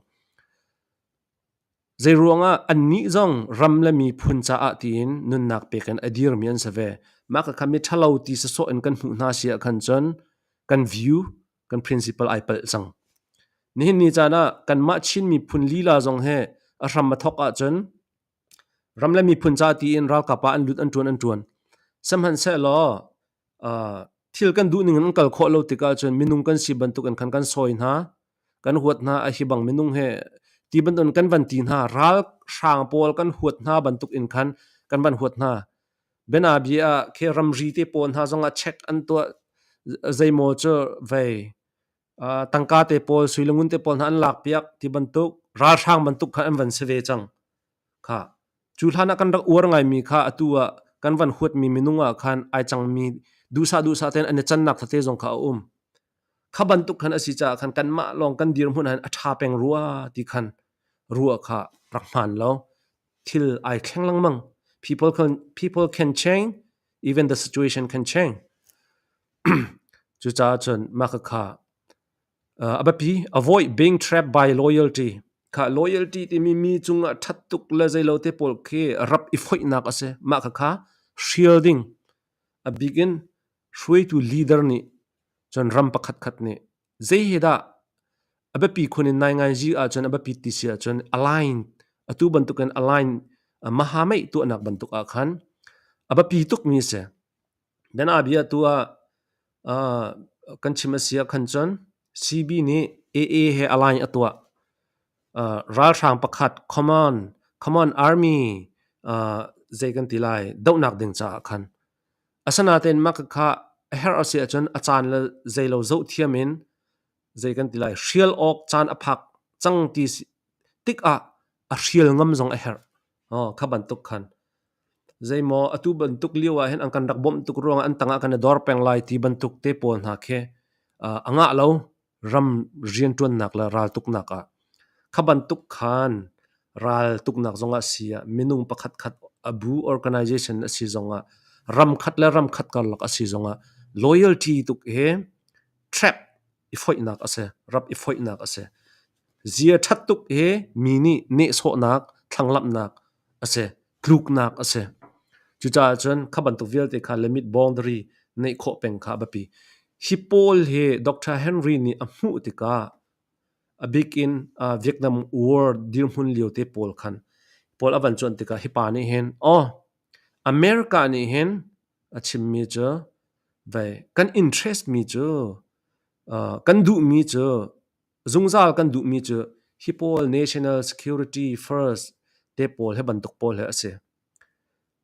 Zeiruangah annih zong ram le miphun caah tiin nunnak pek in a dirmi an si ve. Mah khakha mi ṭhalo ti sawsawh in kan hmuh hna si ah khan cun kan view, kan principle ai palh cang. Nihin ni caan ah kanmah Chin miphun lila zong hi a hram a thawk ahcun ram le miphun ca tiin ralkap ah an lut an ṭuan an ṭuan. Sihmanhsehlaw thil kan duh ning in an kal khawh lo tikah cun minung kan si bantuk in khan kan sawi hna. Kan huat hna a hi bang minung he ti bantuk in kan van ti hna. Ralhrang pawl kan huat hna bantuk in khan kan van huat hna. Bianabia ah khi ramri te pawl hna zong ah check an tuah zeimaw cu vei tangka te pawl sui le ngun te pawl hna an lak piak ti bantuk ralhrang bantuk khan an van si ve cang. Kha cu hlan ah kan rak uar ngaimi kha atu ah kan van huatmi minung ah khan ai cangmi duhsah duhsah tein an i cannak tete zong kha a um. Kha bantuk khan a si caah khan kanmah lawng kan dirhmun ah hin a ṭha peng rua ti khan ruah kha rak hmaan lo. Thil ai thleng lengmang. People can change, even the situation can change. Cucaah cun mah khakha a biapi. Avoid being trapped by loyalty. Kha loyalty timi mi cungah ṭhat tuk le zeilo te pawl khi rap i foihnak a si. Mah khakha hrial ding. A bik in hruaitu leader nih cun ram pakhatkhat nih zei hi dah a biapi khun in nainganzi ahcun a biapit ti si ahcun align atu bantukin align mahameih tuahnak bantuk ah khan a biapi tukmi a si. Bianabia tu ah kan chim a si ah khan cun CB nih AA he align a tuah. Ralhrang pakhat common army zei kan ti lai dohnak ding caah khan Asinain mah khakha a herh a si ahcun a caan le zeilo zohthiam in zei kan ti lai hrial awk caan a phak cang ti tikah a hrial ngam zong a herh. Kha bantuk khan. Zeimaw atu bantuk lio ah hin an kan rak bawmh tuk ruangah an tangah kan i dor peng lai ti bantuk te pawl hna khi a ngah lo. Ram rianṭuannak le raltuknak ah kha bantuk khan raltuknak zongah si ah minung pakhatkhat a bu organization a si zongah ram khat le ram khat karlak a si zongah loyalty tuk hi trap i foihnak a si, rap i foihnak a si. Zia ṭhat tuk hi mi nih nehsawhnak, thlanglamhnak a si, tluknak a si. Cucaah cun kha bantuk vialte kha limit boundary neih khawh peng kha a biapi. Hi pawl hi Dr. Henry nih a hmuh tikah a bik in Vietnam War dirhmun lio te pawl khan pawl a van cuanh tikah hi pa nih hin oh America nih hin a chimmi cu vei kan interest mi cu kan duhmi cu Zungzal kan duhmi cu hi pawl national security first te pawl he bantuk pawl he a si.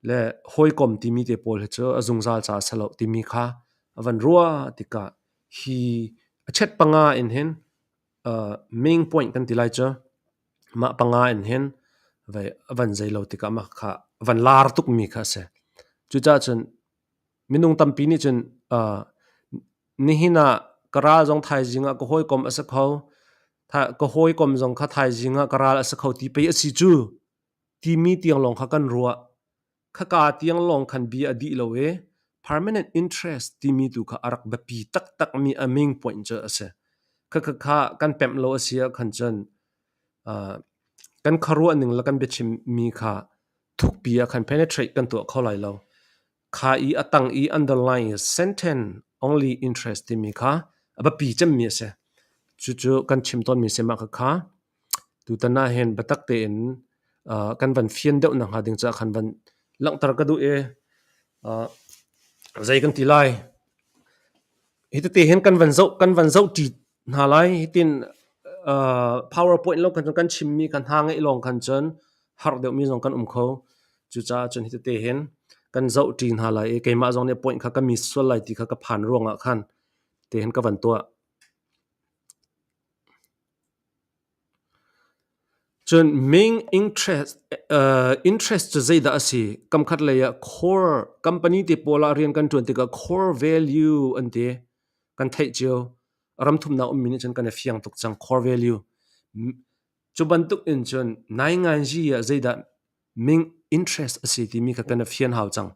Le hawikom timi te pawl hi cu a zungzal ca a si lo timi kha a van ruah tikah hi a chet panga in hin main point kan ti lai cu mah panga in hin vei a van zei lo tikah mah kha a van lar tukmi kha a si. Cucaah cun Minung tampi nih cun nihin ah ka ral zong thaizing ah ka hawikom a si kho, ka hawikom zong kha thaizing ah ka ral a si kho ti pei a si cu timi tiang lawng kha kan ruah. Khaka tiang lawng khan bia a dih lo i permanent interest timi tu kha a rak biapi taktakmi a main point cu a si. Khakha kan pemh lo a si ah khan cun. Kan khuaruah ning le kan biachim mi kha thukpi ah khan penetrate kan tuah kho lai lo. Kha i a tang i underline sentence only interest timi kha a biapi cemmi a si. Cucu kan chim tawnmi si mah khakha. Tutan ah hin biatak tein kan van fian deuh nakhnga ding caah khan van langhter ka duh i zei kan ti lai. Hi tete hin kan van zoh ṭi hna lai. Hitin PowerPoint lo khan cun kan chimmi kha hna ngeih lawng khan cun harh deuhmi zong kan um kho. Cucaah cun hi tete hin kan zoh ṭi hna lai i keimah zong nih point kha ka miss sual lai ti kha ka phan ruangah khan te hin ka van tuah. Cun main interest cu zeidah a si? Kamkhat lei ah core company te pawl ah rian kan ṭuan tikah core value an ti. Kan theih cio. Ramthumnak ummi nih cun kan i fiang tuk cang core value. Cu bantuk in cun nainganzi ah zeidah main interest a si timi kha kan i fian hau cang.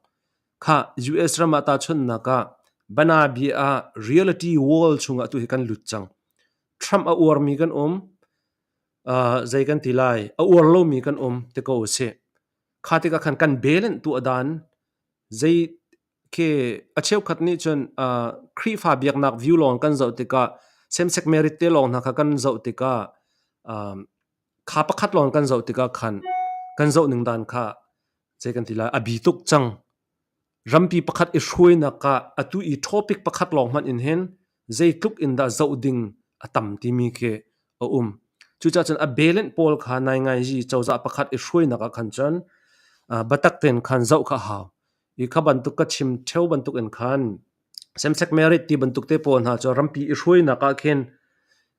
Khah US ram ah tahchunhnak ah Banabi ah reality wall chungah tu hi kan lut cang. Trump a uarmi kan um. Zei kan ti lai? A uar lomi kan um ti ko usih. Kha tikah khan kan belen tuah dan zei khi a cheukhat nih cun Khrihfa biaknak view lawng kan zoh tikah same-sex marriage te lawng hna kha kan zoh tikah kha pakhat lawng kan zoh tikah khan kan zoh ning dan kha zei kan ti lai a bi tuk cang. Rampi pakhat i hruainak ah atu i topic pakhat lawng hmanh in hin zeitluk in dah zoh ding a tam timi khi a um. Cucaah cun a belen pawl kha naingainzi cozah pakhat i hruainak ah khan cun biatak tein khan zoh kha a hau. I kha bantuk ka chim ṭheo bantuk in khan same-sex marriage ti bantuk te pawl hna cu rampi i hruainak ah khin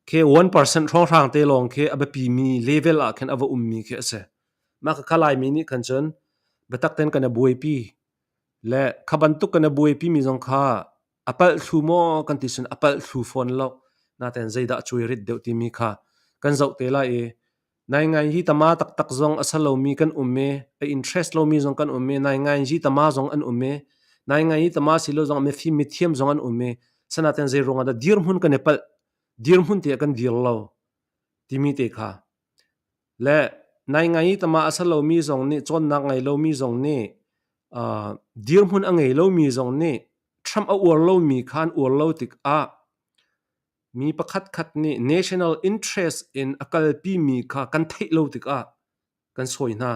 khi 1% hrawnghrang te lawng khi a biapimi level ah khin a va ummi khi a si. Mah khakha Laimi nih khan cun biatak tein kan i buaipi le kha bantuk kan i buaipimi zong kha a palh thlu maw kan ti cun a palh thlu fawn lo. Nain zeidah a cuairit deuh timi kha kan zoh te lai i naingai hi tama taktak zong a sa lomi kan um i a interest lomi zong kan um i naingai hi tama zong an um i naingai hi tama si lo zong mifim mithiam zong an um i sanaten zei ruangah dah dirhmun kan i palh dirhmun te ah kan dir lo timi te kha Le naingai i tama a sa lomi zong nih cawnnak ngei lomi zong nih dirhmun a ngei lomi zong nih Trump a uar lomi kha an uar lo tikah mi pakhatkhat nih national interest in a kalpimi kha kan theih lo tikah kan sawi hna.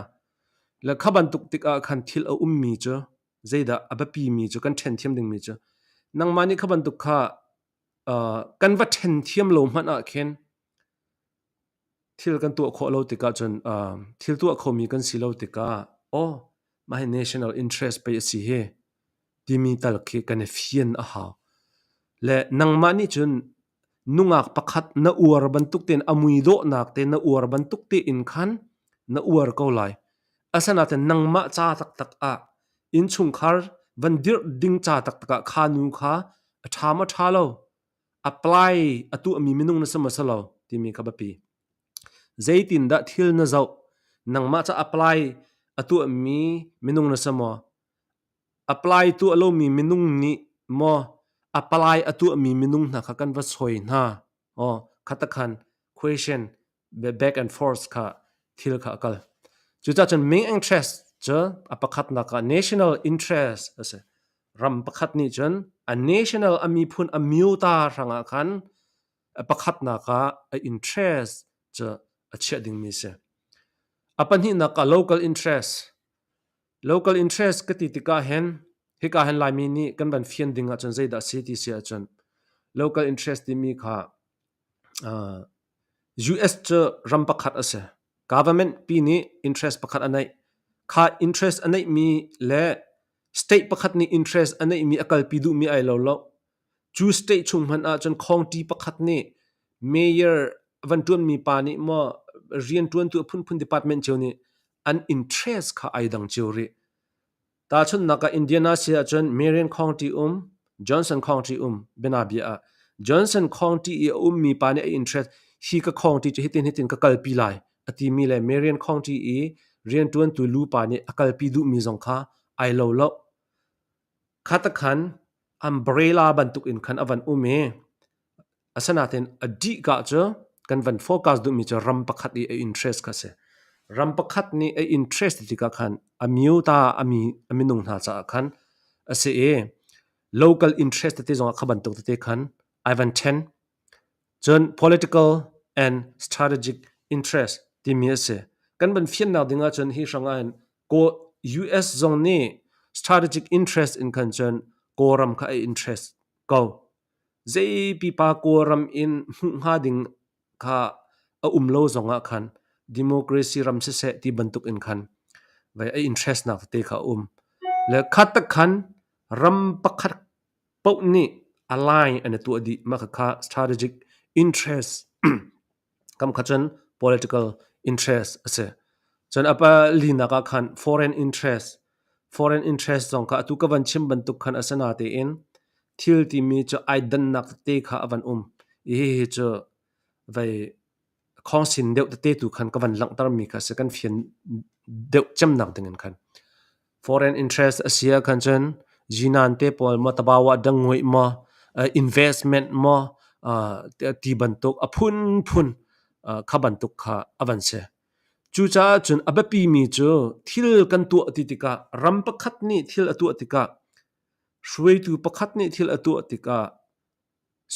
Le kha bantuk tikah khan thil a ummi cu zeidah a biapimi cu kan ṭhen thiam dingmi cu nangmah nih kha bantuk kha kan va ṭhen thiam lo hmanh ah khin Thil kan tuah khawh lo tikah cun thil tuah khomi kan si lo tikah aw mah hi national interest pei a si hi timi tal khi kan i fian a hau. Le nangmah nih cun nungak pakhat na uar bantuk tein a mui dawhnak te na uar bantuk tein khan na uar ko lai. Asinain nangmah ca taktak ah innchungkhar van dirh ding ca taktak ah kha nu kha a ṭha maw ṭha lo apply a tuahmi minung na si maw si lo timi kha biapi. Zeitindah thil na zoh? Nangmah ca apply a tuahmi minung na si maw? Apply tuah lomi minung nih maw apply a tuahmi minung hna kha kan va soi hna? Oh, khatakhan question back and forth kha thil kha a kal. Cucaah cun main interest cu a pakhatnak ah national interest a si. Ram pakhat nih cun a national a miphun a myota hrangah khan a pakhatnak ah a interest cu a chiah dingmi si. A pahnihnak ah local interest. Local interest ka ti tikah hin hika hin Laimi nih kan van fian ding ahcun zeidah a si ti si ahcun local interest timi kha US cu ram pakhat a si. Government pi nih interest pakhat a neih. Kha interest a neihmi le state pakhat nih interest a neihmi a kalpi duhmi ai lo lo. Cu state chung hmanh ahcun county pakhat nih mayor van ṭuanmi pa nih maw rianṭuantu a phunphun department cio nih an interest kha ai dang cio rih. Tahchunhnak ah Indiana si ahcun Marion County um, Johnson County um bianabia ah Johnson County i a ummi pa nih a interest hi ka county cu hitin hitin ka kalpi lai a timi le Marion County i rianṭuantu lu pa nih a kalpi duhmi zong kha ai lo lo. Khatakhan umbrella bantuk in khan a van um i asinain a dih ka cu kan van focus duhmi cu ram pakhat i a interest kha si. Ram pakhat nih a interest tikah khan a myo ta a mi a minung hna caah khan a si i local interest tete zongah kha bantuk tete khan ai van ṭhen. Cun political and strategic interest timi a si. Kan van fiannak ding ahcun hi hrang ahhin Kawl US zong nih strategic interest in khan cun Kawlram kha a interest ko. Zei pipa Kawlram in hmuh hnga ding kha a um lo zongah khan democracy ram siseh ti bantuk in khan vai a interest nak tete kha a um. Le khat tak khan ram pakhat paoh nih align an i tuah dih. Mah khakha strategic interest kam kha cun political interest a si. Cun a palinak ah khan foreign interest. Foreign interest zong kha atu ka van chim bantuk khan a si natein thil timi cu ai dannak tete kha a van um. I hihi cu vai khawngsin deuh tete tu khan ka van langhtermi kha a si. Kan fian deuh cemnak ding in khan. Foreign interest a si ah khan cun zinan te pawl maw tabawa dangngui maw investment maw ti bantuk a phunphun kha bantuk kha a van si. Cucaah cun a biapimi cu thil kan tuah ti tikah ram pakhat nih thil a tuah tikah hruaitu pakhat nih thil a tuah tikah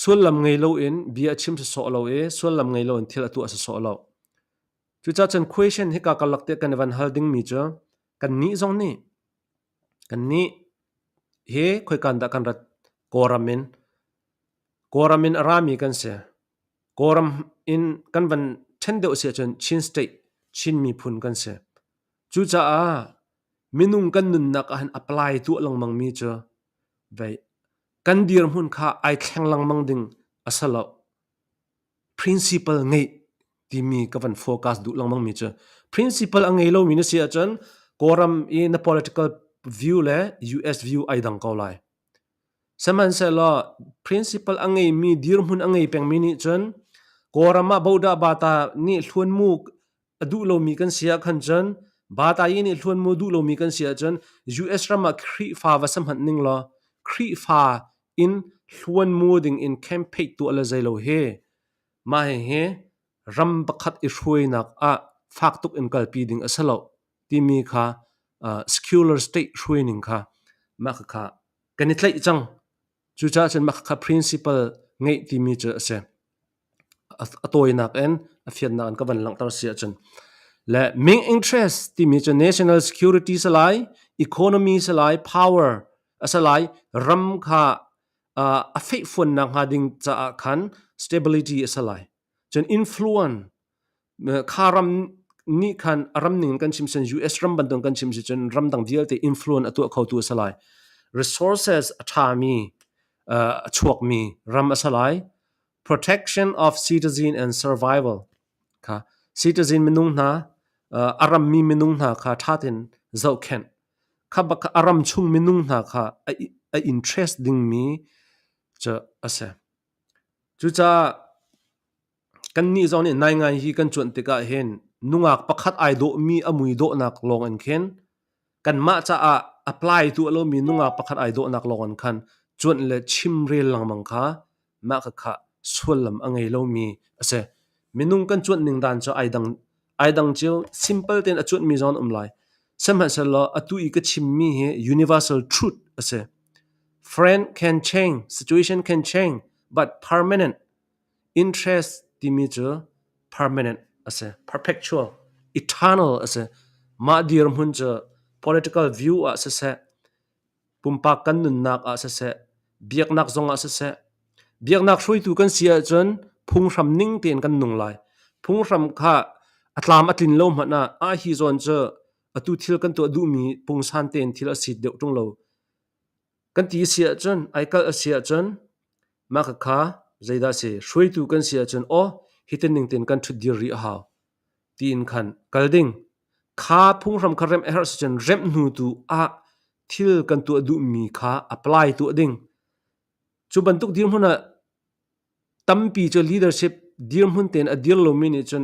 sullam ngei loin bia a chim sawsawh lo i sullam ngei loin thil a tuah sawsawh lo. Cucaah cun question hika karlak te kan i van hal dingmi cu kannih zong nih kannih hi khoikan dah kan rat Kawlram in Kawlram in a rami kan si. Kawlram in kan van ṭhen deuh si ahcun Chin state Chin miphun kan si. Cucaah minung kan nunnak ahhin apply tuah lengmang mi cu vei kan dirhmun kha ai thleng lengmang ding a si lo. Principle ngeih timi ka van focus duh lengmang mi cu principle a ngei lomi na si ahcun Kawlram i na political view le US view ai dang ko lai. Sihmanhsehlaw principle a ngeimi dirhmun a ngei pengmi nih cun Kawlram ah Bodah Bata nih hluanmu a duh lomi kan si ah khan cun Bata yi nih hluanmu duh lomi kan si ahcun US ram ah Khrihfa va si hmanh ning law Khrihfa in hluanmu ding in campaign tuah le zei lo hi mah hihi ram pakhat i hruainak ah fak tuk in kalpi ding a si lo timi kha secular state hruaining kha mah kha kan i tlaih cang. Cucaah cun mah kha principle ngeih timi cu a si. A tawinak in a fiannak in ka van langhter si ahcun le main interest timi cu national security si lai, economy si lai, power a si lai, ram kha a fehfuannak hnga ding caah khan stability a si lai. Cun influence kha ram nih khan a ram ning kan chim cun US ram bantuk kan chim si cun ramdang vialte influence a tuah khotu a si lai. Resources a ṭhami a chuakmi ram a si lai. Protection of citizen and survival kha citizen minung hna a rammi minung hna kha ṭha tein zohkhenh kha bak a ram chung minung hna kha a interest dingmi cu a si. Cucaah Kannih zong nih naingai hi kan cuanh tikah hin nungak pakhat ai dawhmi a mui dawhnak lawng in khin kanmah caah apply tuah lomi nungak pakhat ai dawhnak lawng in khan cuanh le chimrel lengmang kha mah khakha sullam a ngei lomi a si. Minung kan cuanh ning dan cu ai dang ai dang cio simple tein a cuanhmi zong an um lai. Sihmanhsehlaw atu i ka chimmi hi universal truth a si. Friend can change, situation can change, but permanent Interest timi cu permanent a si, perpetual, eternal a si. Mah dirhmun cu political view ah siseh, pumpak kan nunnak ah siseh, biaknak zong ah siseh, biaknak hruaitu kan si ahcun phunghram ning tein kan nung lai. Phunghram kha a tlam a tlin lo hmanh ah ah hi zawn cu atu thil kan tuah duhmi pungsan tein thil a sit deuh ṭung lo. Kan ti a si ahcun, ai kalh a si ahcun, mah khakha zeidah a si, hruaitu kan si ahcun aw hitin ning tein kan ṭhutdir rih a hau tiin khan kal ding. Kha phunghram kha remh a herh si cun remh hnu tu ah thil kan tuah duhmi kha apply tuah ding. Cu bantuk dirhmun ah tampi cu leadership dirhmun tein a dir lomi nih cun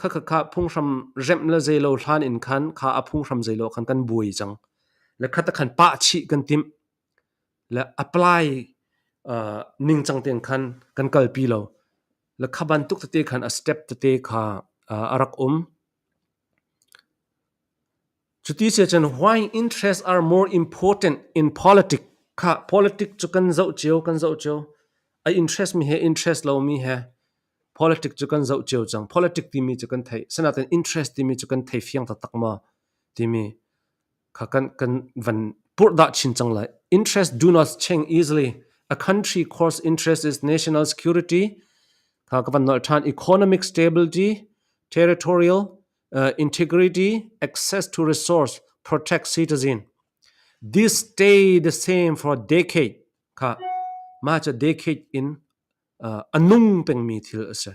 khakha phunghram remh le zeilo hlan in khan kha a phunghram zeilo khan kan buai cang. Le khat khan pah chih kan timh. Le apply ningcang tein khan kan kalpi lo. Le kha bantuk tete khan a step tete kha a rak um. Cuti si ahcun why interests are more important in politic kha politic cu kan zoh cio kan zoh cio. A interest mi he interest lomi he politic cu kan zoh cio cang. Politic timi cu kan theih. Sinain interest timi cu kan thei fiang taktak maw timi kha kan kan van purhdah chin cang lai. Interest do not change easily. A country course interest is national security kha ka van nolh ṭhan economic stability, territorial integrity, access to resource, protect citizen. This stay the same for decade kha mah cu decade in a nung pengmi thil a si.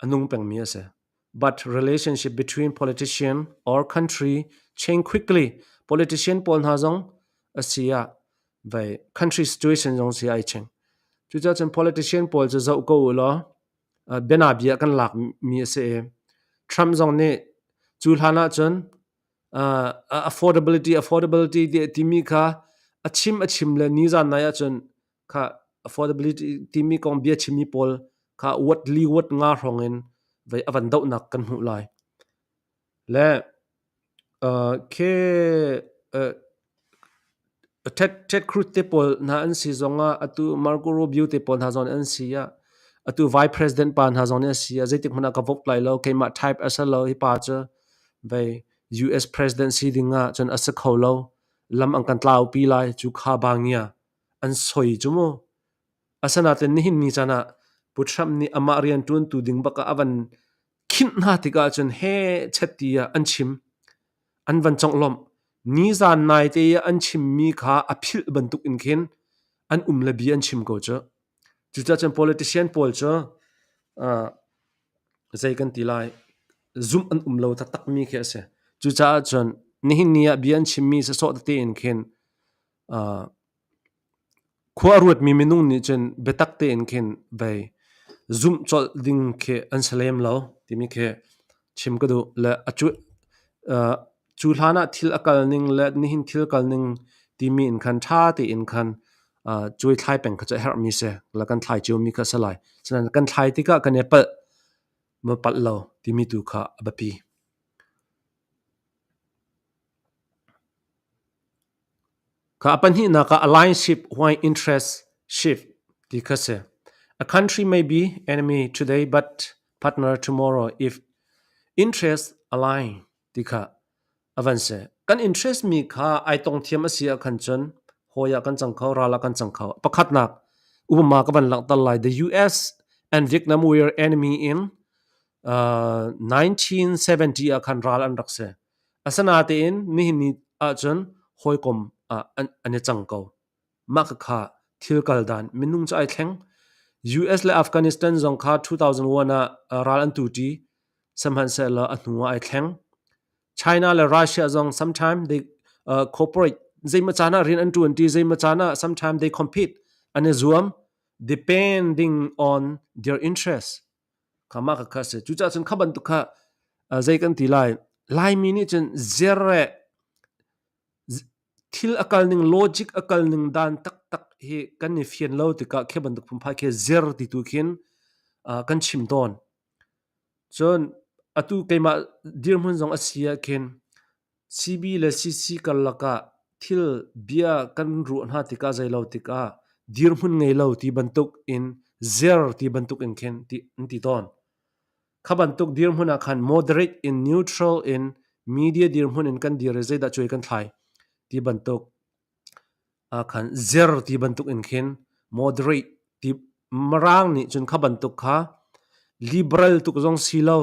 A nung pengmi a si. But relationship between politician or country change quickly. Politician pawl hna zong a si ah vai country situation zong si ai cheng. Cucaah cun politician pawl cu zoh ko u law bianabia kan lak mi a si i Trump zong nih cu hlan ah cun affordability affordability timi kha a chim a chim le nizan nai ahcun kha affordability timi kong bia chimmi pawl kha wat li wat nga hrawng in vei a van dohnak kan hmuh lai. Le khi Ted, Ted Cruz te pawl hna an si zongah atu Marco Rubio te pawl hna zong an si ah atu Vice President pa hna zong nih an si ah zeitik hmanh ah ka vote lai lo keimah type a si lo hi pa cu vei US President si ding ah cun a si kho lo lam an kan tlau pi lai cu kha bangia an soi cu mu. Asinain nihin ni caan ah Pu Trump nih amah rianṭuantu ding bak ah a van khinh hna tikah cun he chet ti ah an chim. An van conglawmh. Nizan naite i an chimmi kha a philh bantuk in khin an um le bia an chim ko cu. Cucaah cun politician pawl cu zei kan ti lai zumh an um lo taktakmi khi a si. Cucaah cun nihin ni ah bia an chimmi sawsawh tete in khin Khua a ruatmi minung nih cun biatak tein khin vei zumh colh ding khi an si lem lo timi khi chim ka duh. Le a cu, cu hlan ah thil a kal ning le nihin thil kal ning timi in khan ṭha tein khan cuai thlai peng kha cu a herhmi si. Le kan thlai ciomi kha a si lai. Sinain kan thlai tikah kan i palh maw palh lo timi tu kha a biapi. Kha a pahnihnak ah alliance why interest shift ti kha si. A country may be enemy today but partner tomorrow if interest align ti kha a van si. Kan interest mi kha ai tong thiam a si ah khan cun hawi ah kan cang kho, ral ah kan cang kho. Pakhatnak upama ka van langhter lai. The US and Vietnam were enemy in 1970 ah khan ral an rak si. Asinain nihin ni ahcun hawikom ah an i cang ko. Mah khakha thil kal dan minung cu ai thleng. US le Afghanistan zong kha 2001 ah ral an tuṭi. Sihmanhsehlaw a hnu ah ai thleng. China le Russia zong sometime they cooperate. Zeimaw caan ah rian an ṭuanṭi, zeimaw caan ah sometime they compete. An i zuam depending on their interests. Kha mah kha si. Cucaah cun kha bantuk kha zei kan ti lai. Laimi nih cun zer le thil a kal ning logic a kal ning dan taktak hi kan i fian lo tikah khi bantuk phunphai khi zer ti tu khin kan chim tawn. Cun atu keimah dirhmun zong a si ah khin CB le CC karlak ah thil bia kan ruah hna tikah zeilo tikah dirhmun ngei lo ti bantuk in zer ti bantuk in khin ti an ti tawn. Kha bantuk dirhmun ah khan moderate in neutral in media dirhmun in kan dir i zeidah cuai kan thlai ti bantuk ah khan zer ti bantuk in khin moderate ti Mirang nih cun kha bantuk kha liberal tuk zong si lo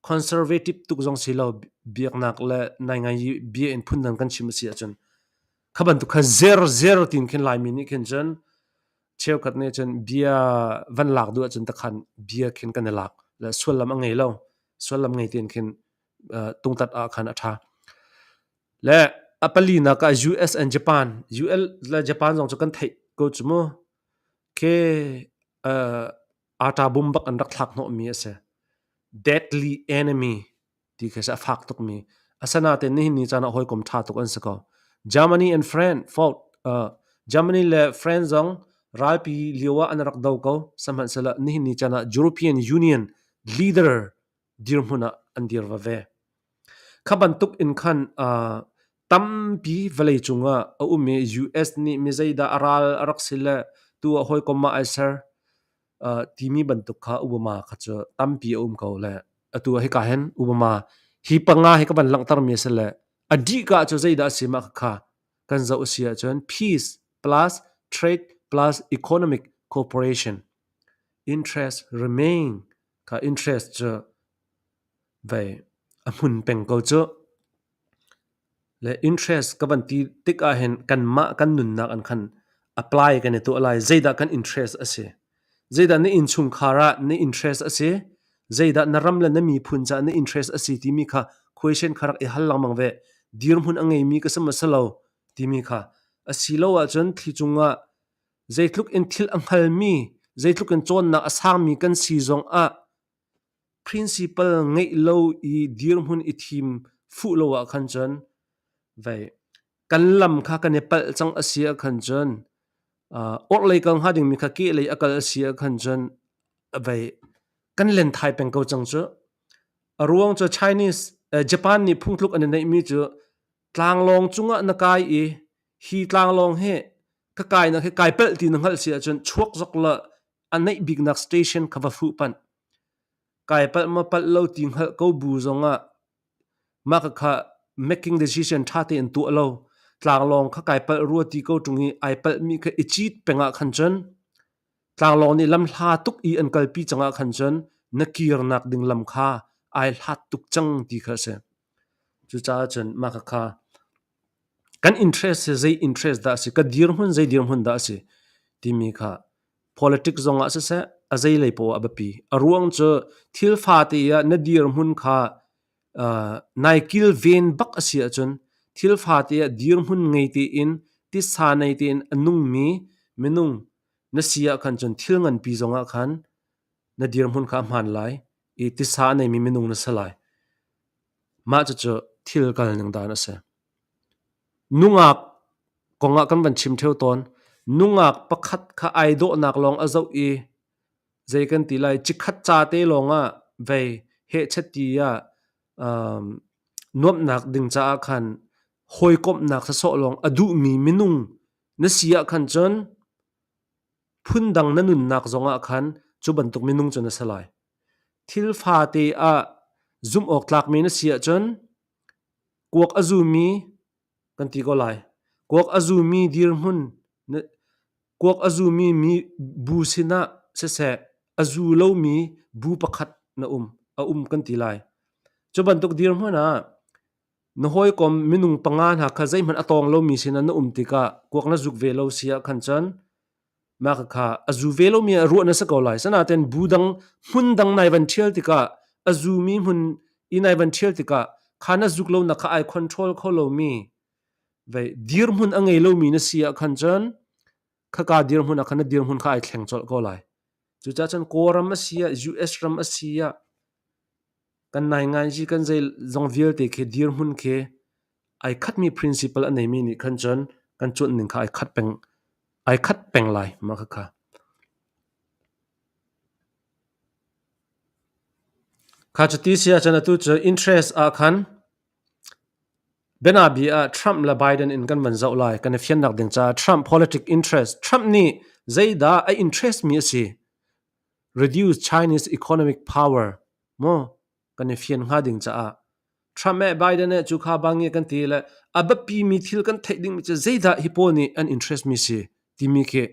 conservative tuk zong si lo biaknak le naingai bia in phundang kan chim a si ahcun kha bantuk kha zer zer tin khin Laimi nih khin cun cheukhat nih cun bia van lak duh ahcun takhan bia khin kan i lak le sullam a ngei lo sullam ngei tein khin tungtat ah khan a ṭha. Le a palinak ah US and Japan. US le Japan zong cu kan theih ko cu mu. Khi ata bum bak an rak thlak hnawhmi a si. Deadly enemy ti khi a fak tukmi. Asanain nihin ni caan ah hawikom ṭha tuk an si ko. Germany and France fought. Germany le France zong ralpi lio ah an rak do ko. Sihmanhsehlaw nihin ni caan ah European Union leader dirhmun ah an dir veve. Kha bantuk in khan tampi vawlei cungah a um i US nih mi zeidah a ral a rak si le tu ah hawikom ah ai ser timi bantuk kha Obama kha cu tampi a um ko le atu ah hika hin Obama hi panga hi ka van langhter mi a si le a dih ka cu zeidah a si mah kha kan zoh a si ahcun peace plus trade plus economic cooperation interest remain kha interest cu vei a hmun peng ko cu. Le interest ka van ti tik ahhin kanmah kan nunnak an khan apply kan i tuah lai. Zeidah kan interest a si? Zeidah na innchungkhar ah na interest a si? Zeidah na ram le na miphun caah na interest a si timi kha question kha rak i hal lengmang ve. Dirhmun a ngeimi ka si maw si lo timi kha. Asilo ahcun thli cungah zeitluk in thil a hngalmi, zeitluk in cawnnak a sangmi kan si zong ah Principal ngeih lo i dirhmun i thim fuh lo ah khan cun vei kan lam kha kan i palh cang a si ah khan cun orhlei kal hnga dingmi kha kehlei a kal a si ah khan cun vei kan len thai peng ko cang cu. A ruang cu Chinese Japan nih phungtluk an i neihmi cu tlanglawng cungah na kai i hi tlanglawng hi ka kainak hi kai palh ti na hngalh si ahcun chuak zok la a neih biknak station kha va fuh panh. Kai palh ma palh lo ti hngalh ko bu zongah mah kha making decision ṭha tein tuah lo. Tlanglawng kha kai palh rua ti ko ṭung i ai palhmi kha i cit peng ah khan cun tlanglawng nih lam hla tuk i an kalpi cang ah khan cun na kirnak ding lam kha ai hlat tuk cang ti kha a si. Cucaah cun mah kha kan interest hi zei interest dah a si, ka dirhmun zei dirhmun dah a si timi kha politics zong ah siseh a zeilei poah ah a biapi. A ruang cu thil fate ah na dirhmun kha nai kilven bak a si ahcun thil fate ah dirhmun ngei tein titsa nei tein a nungmi minung na si ah khan cun thil nganpi zong ah khan na dirhmun kha a hmaan lai i titsa a neimi minung na si lai. Mah cucu thil kal ning dan a si. Nungak kongah kan van chim ṭheo tawn. Nungak pakhat kha ai dawhnak lawng a zoh i zei kan ti lai cikhat ca te lawngah vei hehchet ti ah nuamhnak ding caah khan hawikomhnak sawsawh lawng a duhmi minung na si ah khan cun phundang na nunnak zongah khan cu bantuk minung cu na si lai. Thil fate ah zumh awk tlakmi na si ahcun kuak a zumi kan ti ko lai. Kuak a zumi dirhmun kuak a zumi mi bu sinah siseh a zu lomi bu pakhat na um a um kan ti lai. Cu bantuk dirhmun ah na hawikom minung panga hna kha zeihmanh a tawng lomi sinah na um tikah kuak na zuk ve lo si ah khan cun Mah khakha a zu ve lomi ah ruah na si ko lai. Sanaten bu dang hmun dang nai van ṭhial tikah a zumi hmun i nai van ṭhial tikah kha na zuk lo nak kha ai control kho lomi vei dirhmun a ngei lomi na si ah khan cun khaka dirhmun ah khan na dirhmun kha ai thleng colh ko lai. Cucaah cun Kawlram a si ah US ram a si ah kan nainganzi kan zei zong vialte khi dirhmun khi ai khatmi principle a neimi nih khan cun kan cuanh ning kha ai khat peng lai mah khakha. Kha cuti si ahcun atu cu interest ah khan bianabi ah Trump le Biden in kan van zoh lai kan i fiannak ding caah Trump politic interest Trump nih zeidah a interest mi a si reduce Chinese economic power mu kan i fian hnga ding caah Trump eh Biden eh cu kha bangi kan ti le a biapi mi thil kan theih ding mi cu zeidah hi pawl nih an interest mi si timi khi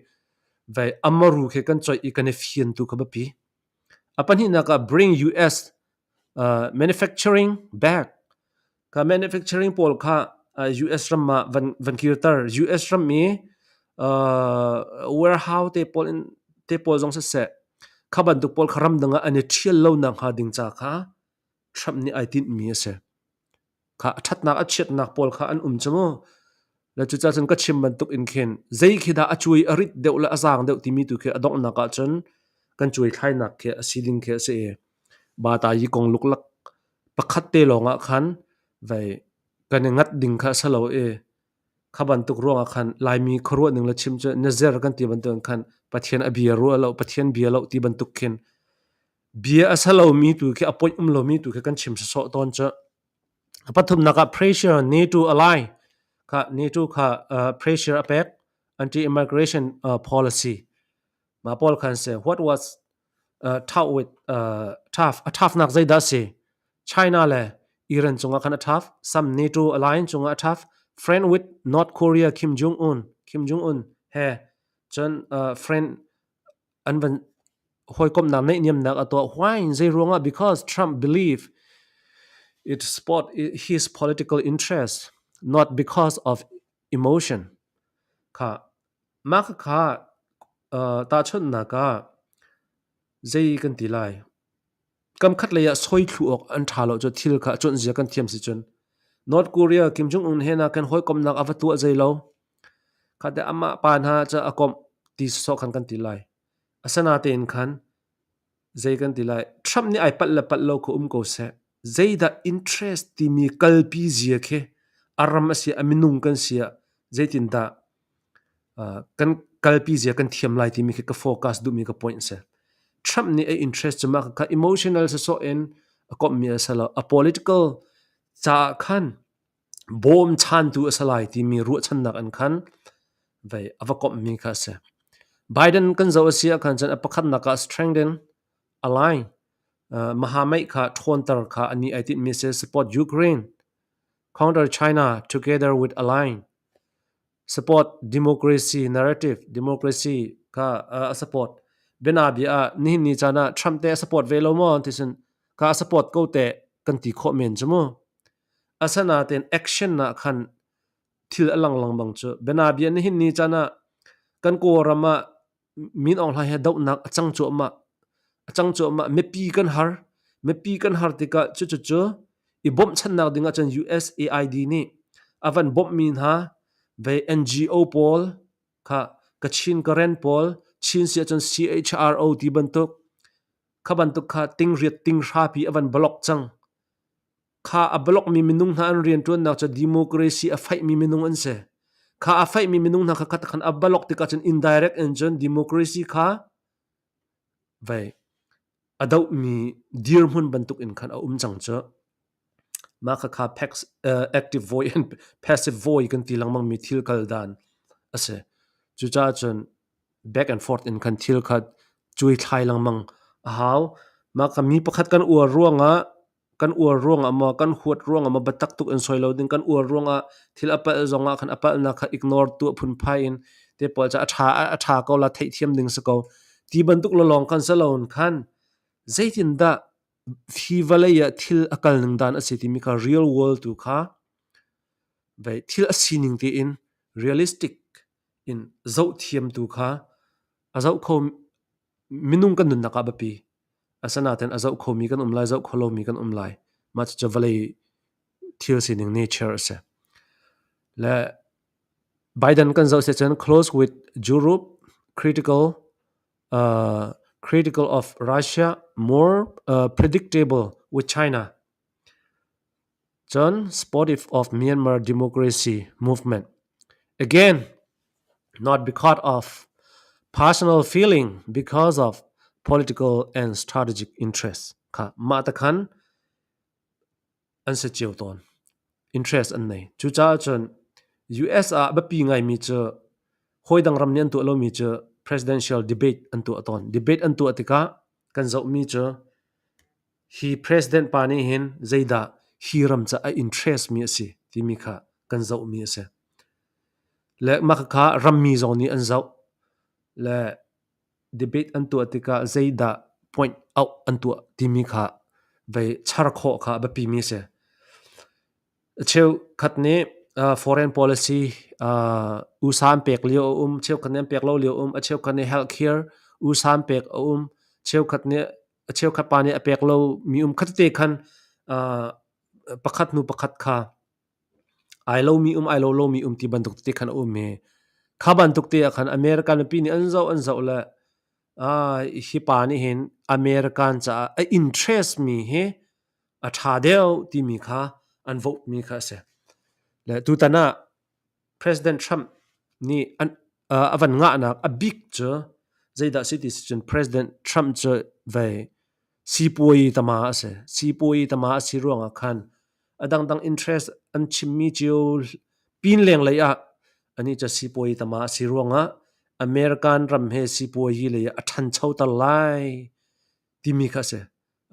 vai amaru khi kan coih i kan i fian tu kha biapi. A pahnihnak ah bring US manufacturing back Ka manufacturing pawl kha US ram ah van kirter. US ram i warehouse te pawl in te pawl zong siseh kha bantuk pawl kha ramdang ah an i ṭhial lo nak hnga ding ca kha Trump nih ai tinhmi a si. Kha a ṭhatnak a chiatnak pawl kha an um cu mu. Le cucaah cun ka chim bantuk in khin zei khi dah a cuai a rit deuh le a zaang deuh timi tu khi a donghnak ah cun kan cuai thlainak khi a si ding khi a si i bata yi kong luklak pakhat te lawngah khan vei kan i ngat ding kha a si lo i kha bantuk ruangah khan Laimi khuaruah ning le chim cu na zer kan ti bantuk in khan Pathian a bia ruah lo Pathian bia lo ti bantuk khin bia a si lomi tu khi a poih um lomi tu khi kan chim sawsawh tawn cu. A pathumnak ah pressure NATO ally kha NATO kha pressure a pek anti-immigration policy. Mah pawl khan si what was tough with tough a tough nak zeidah si? China le Iran cungah khan a tough, some NATO alliance cungah a tough, friend with North Korea Kim Jong Un, Kim Jong Un he cun friend an van hawikomhnak neihniamnak a tuah. Why? Zei ruangah? Because Trump believe it support his political interest, not because of emotion. Kha mah kha tahchunhnak ah zei kan ti lai? Kam khat lei ah soi thlu awk an ṭha lo cu thil kha cuanh zia kan thiam si cun North Korea Kim Jong Un he na kan hawikomhnak a va tuah zei lo. Kha te amah pa hna cu a komh ti sawsawh khan kan ti lai. Asinain khan zei kan ti lai, Trump nih ai palh le palh lo kha um ko seh. Zeidah interest timi kalpi zia khi a ram a si a minung kan si ah zeitindah kan kalpi zia kan thiam lai timi khi ka focus duhmi ka point si. Trump nih a interest cu mah kha emotional sawsawh in a komhmi a si lo. A political caah khan bawmchantu a si lai timi ruahchannak in khan vei a va komhmi kha a si. Biden kan zoh a si ahkhan cun a pakhatnak ah strengthen, align, mahamei kha ṭhawnter kha ani ai tinhmi a si. Support Ukraine, counter China together with align, support democracy narrative, democracy kha a support. Bianabia ah nihin ni caan ah Trump te a support ve lo maw ti cun kha a support ko te kan ti khawh men cu mu. Asinain action ah khan thil a lang lengmang cu. Bianabia nihin ni caan ah kan Kawlram ah Min Aung Hlaing he dohnak a cang cuahmah. A cang cuahmah. Mipi kan har. Mipi kan har tikah cucucu i bawmhchanhnak ding ahcun USAID nih a van bawmhmi hna vei NGO pawl kha Kachin Karen pawl, Chin si ahcun CHRO ti bantuk kha bantuk kha tingriat tinghra pi a van block cang. Kha a block-mi minung hna an rianṭuannak cu democracy a faihmi minung an si. Kha a faihmi minung hna kha khat khan a block tikah cun indirect in cun democracy kha vei a dohmi dirhmun bantuk in khan a um cang cu. Mah khakha active voice and passive voice kan ti lengmangmi thil kal dan a si. Cucaah cun back and forth in khan thil kha cuai thlai lengmang a hau. Mah kha mi pakhat kan uar ruangah kan uar ruangah maw kan huat ruangah maw biatak tuk in soi lo ding kan uar ruangah thil a palh zongah khan a palhnak kha ignore tuah phunphai in te pawl cu a ṭha a ṭha ko la theihthiam ding si ko ti bantuk lawng kan si loin khan zeitindah hi vawlei ah thil a kal ning dan a si timi kha real world tu kha vei thil a sining tein realistic in zohthiam tu kha a zoh kho minung kan nunnak ah biapi Asinain a zoh khomi kan um lai, zoh kho lomi kan um lai. Mah cucu vawlei thil sining nature a si. Le Biden kan zoh si cun close with Europe, critical critical of Russia, more predictable with China. Cun supportive of Myanmar democracy movement. Again, not because of personal feeling, because of political and strategic interests kha mah ta khan an si cio tawn. Interest an nei. Cucaah cun US ah biapi ngaimi cu hawidang ram nih an tuah lomi cu presidential debate an tuah tawn. Debate an tuah tikah kan zohmi cu Hi president pa nih hin zeidah hi ram ca a interest mi a si timi kha kan zohmi a si. Le mah khakha rammi zong nih an zoh. Le debate an tuah tikah zeidah point out an tuah timi kha vei char khawh kha a biapimi a si. Cheukhat nih foreign policy usa an pek lio a um, cheukhat nih an pek lo lio a um, a cheukhat nih healthcare usa an pek a um, cheukhat nih a cheukhat pa nih a pek lo mi um khat te khan pakhat hnu pakhat kha ai lomi um ai lo lomi um ti bantuk te khan a um i kha bantuk te ah khan American mipi nih an zoh an zoh le hi pa nih hin American caah a interest mi hi a ṭha deuh timi kha an vote mi kha a si. Le tutan ah President Trump nih an a van ngahnak a bik cu zeidah si ti si cun President Trump cu vei sipuai tama a si. Sipuai tama a si ruangah khan A dangdang interest an chimmi cio pin lenglei ah anih cu sipuazi tama a si ruangah American ram he sipuazi lei ah a ṭhanchoter lai timi kha a si.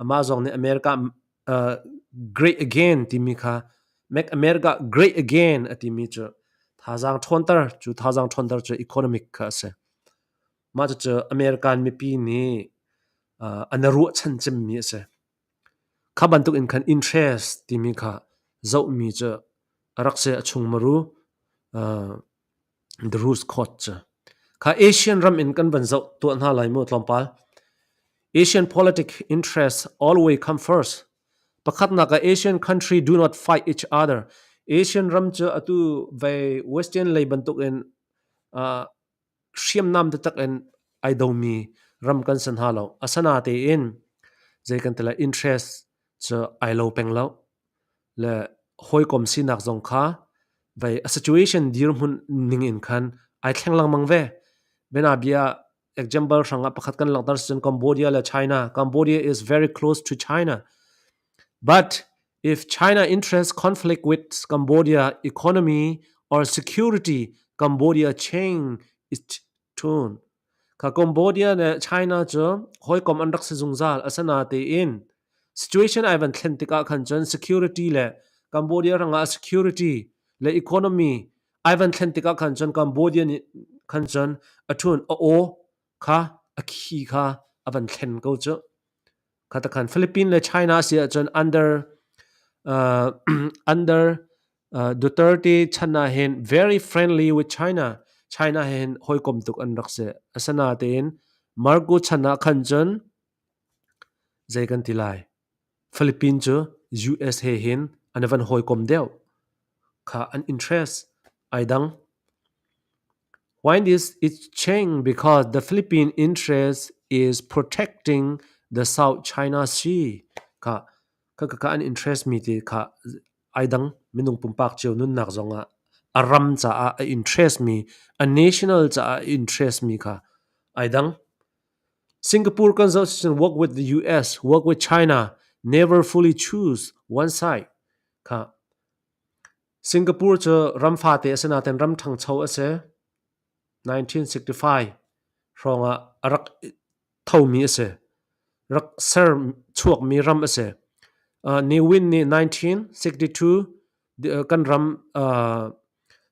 Amah zong nih America great again timi kha make America great again a timi cu thazaang ṭhawnter cu thazaang ṭhawnter cu economic kha a si. Mah cucu American mipi nih an i ruahchan cemmi a si. Kha bantuk in khan interest timi kha zohmi cu a rak si a chungmaru the Rus court cu. Kha Asian ram in kan van zoh tuah hna lai mu tlawmpal. Asian politic interests always come first. Pakhatnak ah Asian country do not fight each other. Asian ram cu atu ve Western lei bantuk in hriamnam taktak in ai domi ram kan si hna lo. Asinatein zei kan ti lai interest cu ai lo peng lo. Le hawikom sinak zong kha vei a situation dirhmun ning in khan ai thleng lengmang ve. Bianabia example hrangah pakhat kan langhter cun Cambodia le China. Cambodia is very close to China. But if China interests conflict with Cambodia economy or security, Cambodia change its tune. Kha Cambodia le China cu hawikom an rak si zungzal. Asinatein situation ai van thlen tikah khan cun security le Cambodia rangah security le economy ai van thlen tikah khan cun Cambodia nih khan cun a tune a aw kha a khi kha a van thlen ko cu. Khatakhan Philippines le China si ahcun under under Duterte chan ah hin very friendly with China. China he hin hawikom tuk an rak si. Asinatein Marco chan ah khan cun zei kan ti lai? Philippines cu US he hin an van hawikom deuh. Kha an interest ai dang. Why this is changed because the Philippine interest is protecting the South China Sea. Kha kha kha an interest mi te kha ai dang minung pumpak cio nunnak zongah a ram caah a interest mi a national caah a interest mi kha ai dang. Singapore kan zoh cun work with the US, work with China, never fully choose one side. Kha Singapore cu ram fate a si nain ram ṭhangcho a si. 1965 hrawngah a rak thomi a si. Rak ser chuakmi ram a si. Ne Win nih 1962 kan ram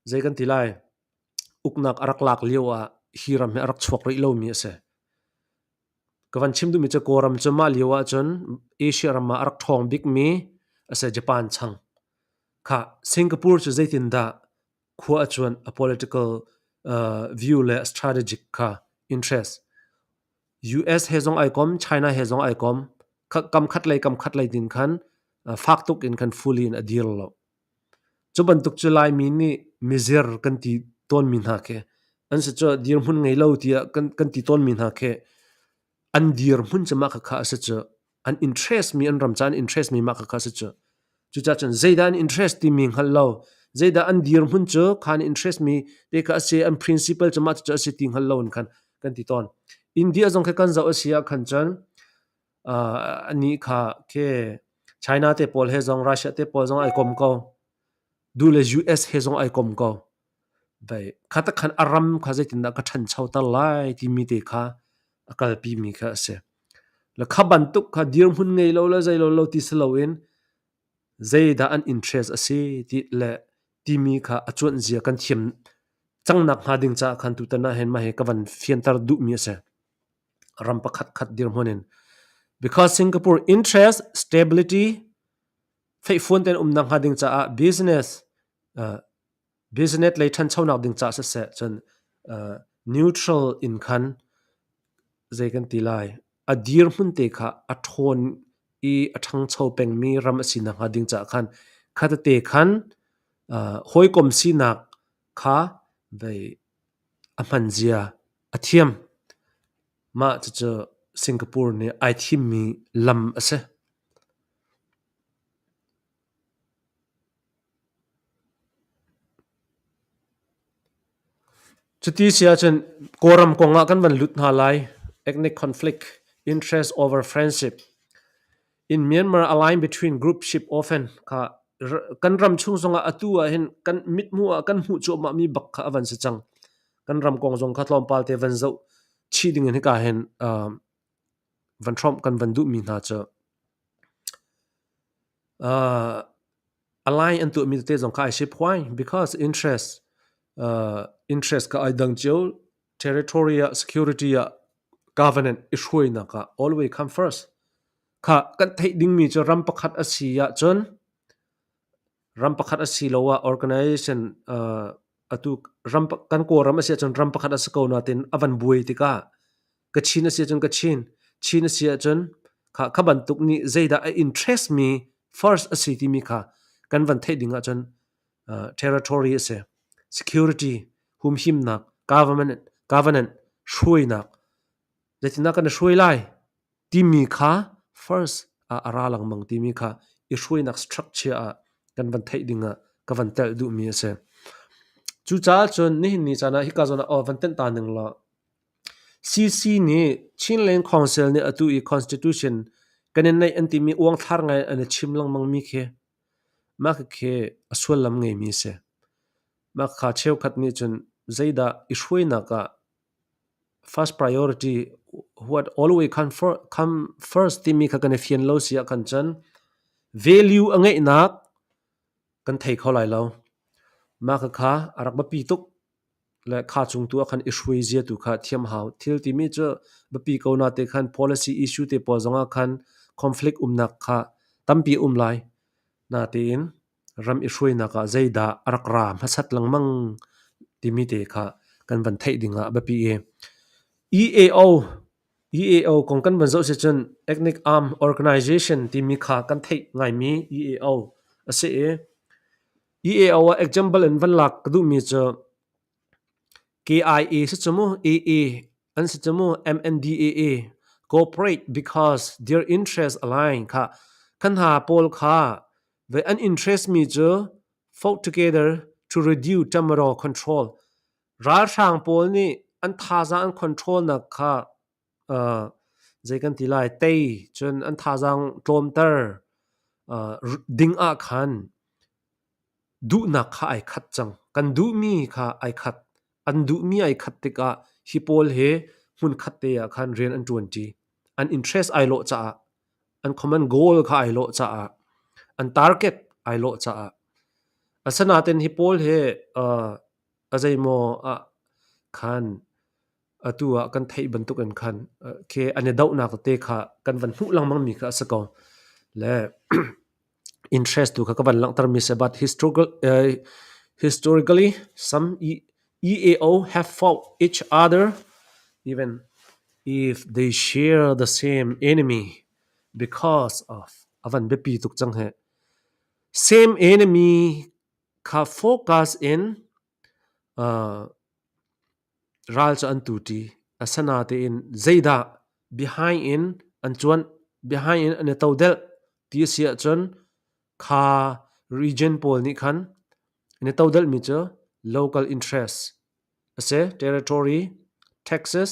zei kan ti lai uknak a rak lak lio ah hi ram hi a rak chuak rih lomi a si. Ka van chim duhmi cu Kawlram cu mah lio ahcun Asia ram ah a rak ṭhawng bikmi a si Japan chang. Khah Singapore cu zeitindah khua a cuanh a political view le strategic kha interest. US he zong ai kom, China he zong ai kom. Kam khat lei kam khat lei din khan fak tuk in khan fully in a dir lo. Cu bantuk cu Laimi nih mizir kan ti tawnmi hna khi an si cu dirhmun ngei lo tiah kan ti tawnmi hna khi an dirhmun cu mah khakha a si cu an interest mi an ram ca an interest mi mah khakha a si cu. Cucaah cun zeidah an interest timi hngalh lo, zeidah an dirhmun cu kha an interest mi te kha a si, an principle cu mah cucu a si ti hngalh lo in khan kan ti tawn. India zong khi kan zoh a si ah khan cun anih kha khi China te pawl he zong Russia te pawl zong ai kom ko. Du le US he zong ai kom ko. Vai kha tak khan a ram kha zeitindah ka ṭhanchoter lai timi te kha a kalpi mi kha a si. Le kha bantuk kha dirhmun ngei lo le zei lo lo ti si loin zeidah an interest a si ti le timi kha a cuanh zia kan thiam cang nak hnga ding caah khan tutan ah hin mah hi ka van fianter duhmi a si. Ram pakhat khat dirhmun in. Because Singapore interest stability fehfuan tein umnak hnga ding caah business business lei ṭhanchonak ding caah siseh cun neutral in khan zei kan ti lai a dirhmun te kha a ṭhawn i a ṭhangcho pengmi ram a si nakhnga ding caah khan kha tete khan hawikom sinak kha vei a hman zia a thiam. Mah cucu Singapore nih ai thimmi lam a si. Cuti si ahcun Kawlram kong ah kan van lut hna lai. Ethnic conflict, interest over friendship. In Myanmar, a line between group ship often kha. Kan ram chung zongah atu ah hin kan mithmuh ah kan hmuh cuahmah mi bak kha a van si cang. Kan ram kong zong kha tlawmpal te van zoh chih ding in hika hin van hrawmh kan van duhmi hna cu align an tuahmi tete zong kha ai si phuai because interest interest kha ai dang cio. Territory ah security ah governance i hruainak ah always come first. Kha kan theih dingmi cu ram pakhat a si ahcun ram pakhat a si lo ah organization atu ram kan Kawlram a si ahcun ram pakhat a si ko nain a van buai tikah Kachin a si ahcun Kachin, Chin a si ahcun kha kha bantuk nih zeidah a interest mi first a si timi kha kan van theih ding ahcun territory a si. Security, humhimnak, government, governance, hruainak, zeitindah kan i hruai lai timi kha first ah a ra lengmang timi kha i hruainak structure ah kan van theih ding ah ka van telh duhmi a si. Cucaah cun nihin ni caan ah hika zawn ah van tenh ta ning law CC nih Chinland Council nih atu i constitution kan in neih an timi uangthlar ngai an i chim lengmang mi khi mah khikhi a sullam ngeimi a si. Mah kha cheukhat nih cun zeidah i hruainak ah first priority what always come, for, come first timi kha kan i fian lo si ah khan cun value a ngeihnak kan thei kho lai lo. Mah khakha a rak biapi tuk le kha chung tu ah khan i hruai zia tu kha thiam hau. Thil timi cu biapi ko na te khan policy issue te pawl zongah khan conflict umnak kha tampi um lai. Natein ram i hruainak ah zeidah a rak ra hmasat lengmang timi te kha kan van theih ding ah a biapi i EAO EAO kong kan van zoh si cun Ethnic Arm Organization timi kha kan theih ngaimi EAO a si i EAO ah example in van lak ka duhmi cu KIA si cu mu, AA an si cu mu, MNDAA cooperate because their interests align kha kan hna pawl kha ve an interest mi cu fought together to reduce Tamaraw control. Ralhrang pawl nih an thazaang an control nak kha zei kan ti lai tei cun an thazaang tlawmter ding ah khan Duhnak kha ai khat cang. Kan duhmi kha ai khat. An duhmi ai khat tikah hi pawl he hmunkhat te ah khan rian an ṭuanṭi. An interest ai lawh caah, an common goal kha ai lawh caah, an target ai lawh caah. Asinain hi pawl he a zeimaw ah khan atu ah kan theih bantuk in khan khi an i dohnak tete kha kan van hmuh lengmang mi kha a si ko. Le interest tu kha ka van langhter mi si but historical, historically some EAO have fought each other even if they share the same enemy because of a van biapi tuk cang he same enemy kha focus in Ral cu an tuṭi. Asinain zeidah behind in an cuanh, behind in an i todelh ti a si ahcun kha region pawl nih khan an i todelhmi cu local interest a si, territory, taxes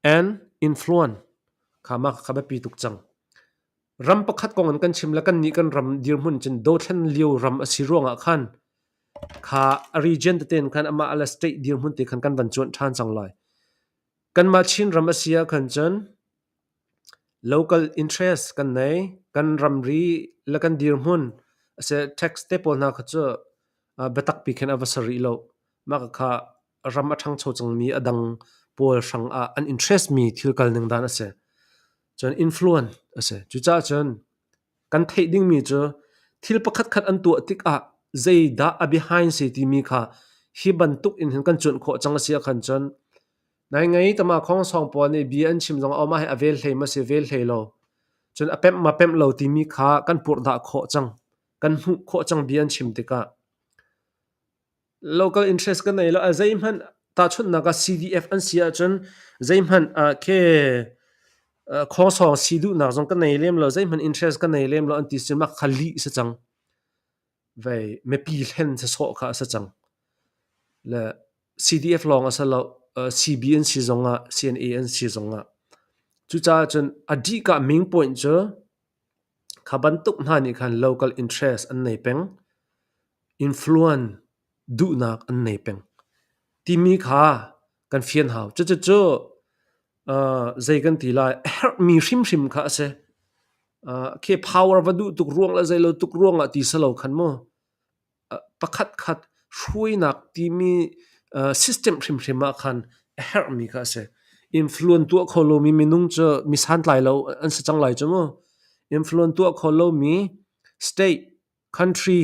and influence kha mah kha biapi tuk cang. Ram pakhat kong in kan chim le kannih kan ram dirhmun cun dothlen lio ram a si ruangah khan kha a region tete in khan amah le state dirhmun te khan kan van cuanh ṭhan cang lai. Kanmah Chin ram a si ah khan cun local interest kan nei, kan ramri le kan dirhmun a si tax te pawl hna kha cu biatak pi khin a va si rih lo. Mah kha ram a ṭhangcho cangmi a dang pawl hrang ah an interest mi thil kal ning dan a si. Cun influence a si. Cucaah cun kan theih dingmi cu thil pakhatkhat an tuah tikah zeidah a behind si timi kha hi bantuk in hin kan cuanh khawh cang a si ahkhan cun nai ngei tama khong sawng pawl nih bia an chim zong mah hi a vel hlei ma si vel hlei lo cun a pemh ma pemh lo timi kha kan purhdah khawh cang kan hmuh khawh cang bia an chim tikah Local interest ka nei lo. Zeihmanh tahchunhnak ah CDF an si ahcun zeihmanh khi khawngsawng si duhnak zong ka nei lem lo. Zeihmanh interest ka nei lem lo an ti cun mah kha lih si cang. Vei mipi hlen sawsawh kha a si cang. Le CDF lawng a si lo. CB an si zongah CNA an si zongah. Cucaah cun a dih ka main point cu. Kha bantuk hna nih khan local interest an nei peng. Influence duhnak an nei peng. Timi kha kan fian hau. Cucucu zei kan ti lai, a herhmi hrimhrim kha a si. Khi power va duh tuk ruang le zeilo tuk ruangah ti si lo khan mu. Pakhat khat hruainak timi system hrimhrim ah khan a herhmi kha a si. Influence tuah kho lomi minung cu mi santlai lo an si cang lai cu mu. Influence tuah kho lomi state, country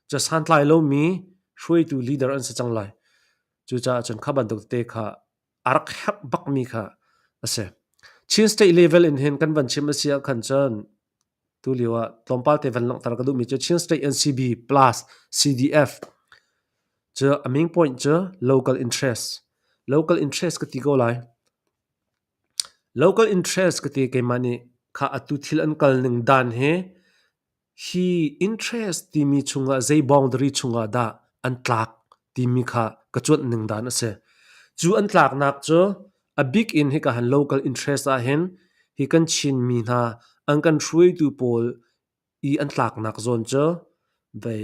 cu santlai lomi hruaitu leader an si cang lai. Cucaah cun kha bantuk tete kha a rak herh bakmi kha a si. Chin state level in hin kan van chim a si ah khan cun tulio ah tlawmpal te van langhter ka duhmi cu Chin State NCB plus CDF cu a main point cu local interest. Local interest ka ti ko lai. Local interest ka ti keimah nih kha atu thil an kal ning dan hi Hi interest timi chungah zei boundary chungah dah an tlak timi kha ka cuanh ning dan a si. Cu an tlaknak cu a bik in hika han local interest ahhin hi kan Chinmi hna an kan hruaitu pawl i an tlaknak zawn cu vei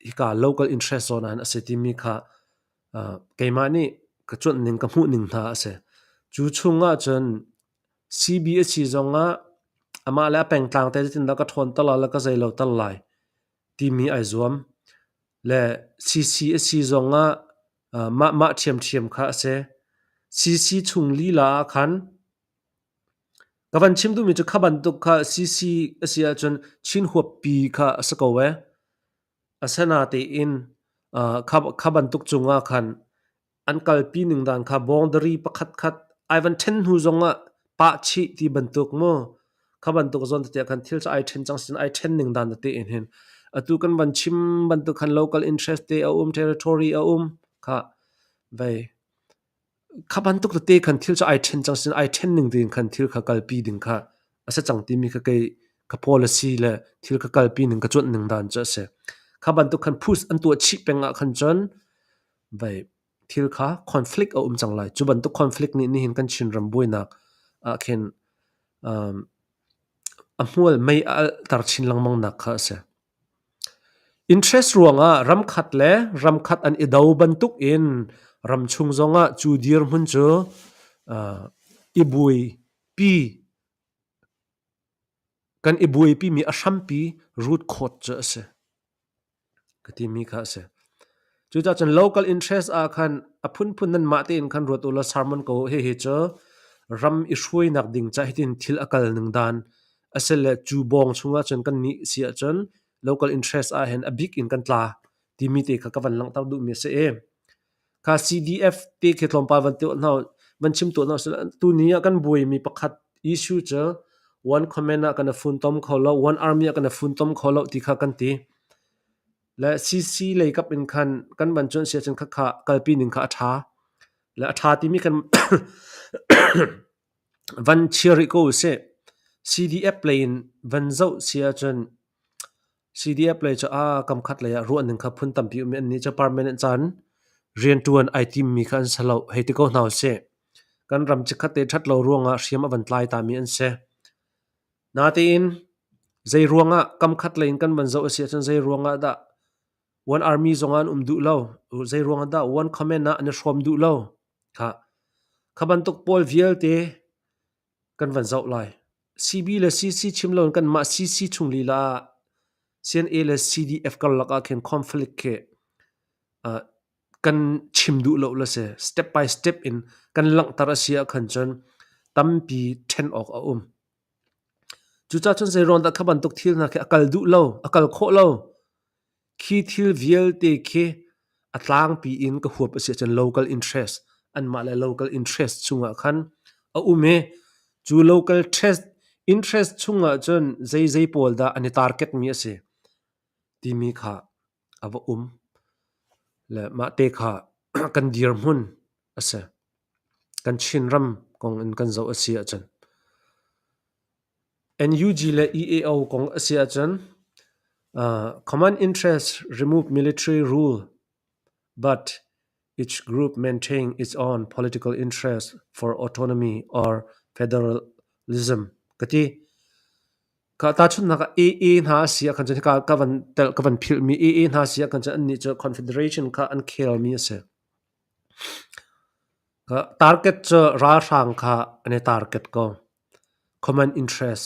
hika local interest zawn ah hin a si timi kha keimah nih ka cuanh ning ka hmuh ning hna a si. Cu chungah cun CB a si zongah amah le a pengtlang te zeitindah ka ṭhawn tal le ka zei lo tal lai timi ai zuam. Le CC a si zongah mah mah ṭhiamṭhiam kha a si. CC chung lila ah khan ka van chim duhmi cu kha bantuk kha CC a si ahcun Chin huappi kha a si ko ee. Asinatein kha bantuk cungah khan an kalpi ning dan kha boundary pakhat khat ai van ṭhen hnu zongah pah chih ti bantuk mu kha bantuk zawn tete khan thil cu ai ṭhen cang sin ai ṭhen ning dan tete in hin atu kan van chim bantuk khan local interest te a um territory a um kha vei kha bantuk tete khan thil cu ai ṭhen cang sin ai ṭhen ning tein khan thil kha kalpi ding kha a si cang timi kha kei ka policy le thil ka kalpi ning ka cuanh ning dan cu a si kha bantuk khan push an tuah chih peng ah khan cun Vei thil kha conflict a um cang lai. Cu bantuk conflict nih nihin kan Chinram buainak ah khin a hmual mei a alhter chin lengmang nak kha a si. Interest ruangah ramkhat le ramkhat an i do bantuk in ramchung zongah cu dirhmun cu i buaipi kan i buaipimi a hrampi root cause cu a si. Ka timi kha a si. Cucaah cun local interest ah khan a phunphun nanmah tein khan ruat u law sermon ko u. Hihi cu ram i hruainak ding ca hitin thil a kal ning dan a si le cu bawng chungah cun kannih si ahcun local interest ah hin a bik in kan tla timi te kha ka van langhter duhmi a si i kha CDF te khi tlawmpal van tuah hna van chim tuah hna usih. Tuni ah kan buaimi pakhat issue cu one command ah kan i funtom kho lo, one army ah kan i funtom kho lo ti kha kan ti. Le CC lei kap in khan kan van cuanh si ahcun khakha kalpi ning kha a ṭha. Le a ṭha timi kan van chia rih ko usih. CDF lei in van zoh si ahcun CDF lei cu a kamkhat lei ah ruahning kha phun tampi um i annih cu permanent caan rianṭuan ai timmi kha an si lo hei ti ko hna usih. Kan ram chikkhat te ṭhat lo ruangah hriam a van tlai tami an si. Natein zei ruangah kamkhat lei in kan van zoh a si ahcun zei ruangah dah one army zongah an um duh lo, zei ruangah dah one command ah an i hrawm duh lo kha kha bantuk pawl vialte kan van zoh lai. CB le CC chim loin kanmah CC chung lila ah CNA le CDF karlak ah khin conflict khi kan chim duh lo le si. Step by step in kan langhter a si ahkhan cun tampi ṭhen awk a um. Cucaah cun zeiruang dah kha bantuk thil hna khi a kal duh lo, a kal khawh lo. Khi thil vialte khi a tlangpi in ka huap a si ahcun local interest anmah le local interest chungah khan a um i cu local interest chungah cun zeizei pawl dah an i target mi a si timi kha a va um. Le mah te kha kan dirhmun a si. Kan Chinram kong in kan zoh a si ahcun. NUG le EAO kong a si ahcun common interest remove military rule but each group maintain its own political interest for autonomy or federalism ka ti. Ka tahchunhnak ah AA hna a si ahkhan cun hika ka van telh ka van philhmi AA hna si ahkhan cun annih cu Confederation kha an khelmi a si. Ka target cu ralhrang kha an i target ko. Common interest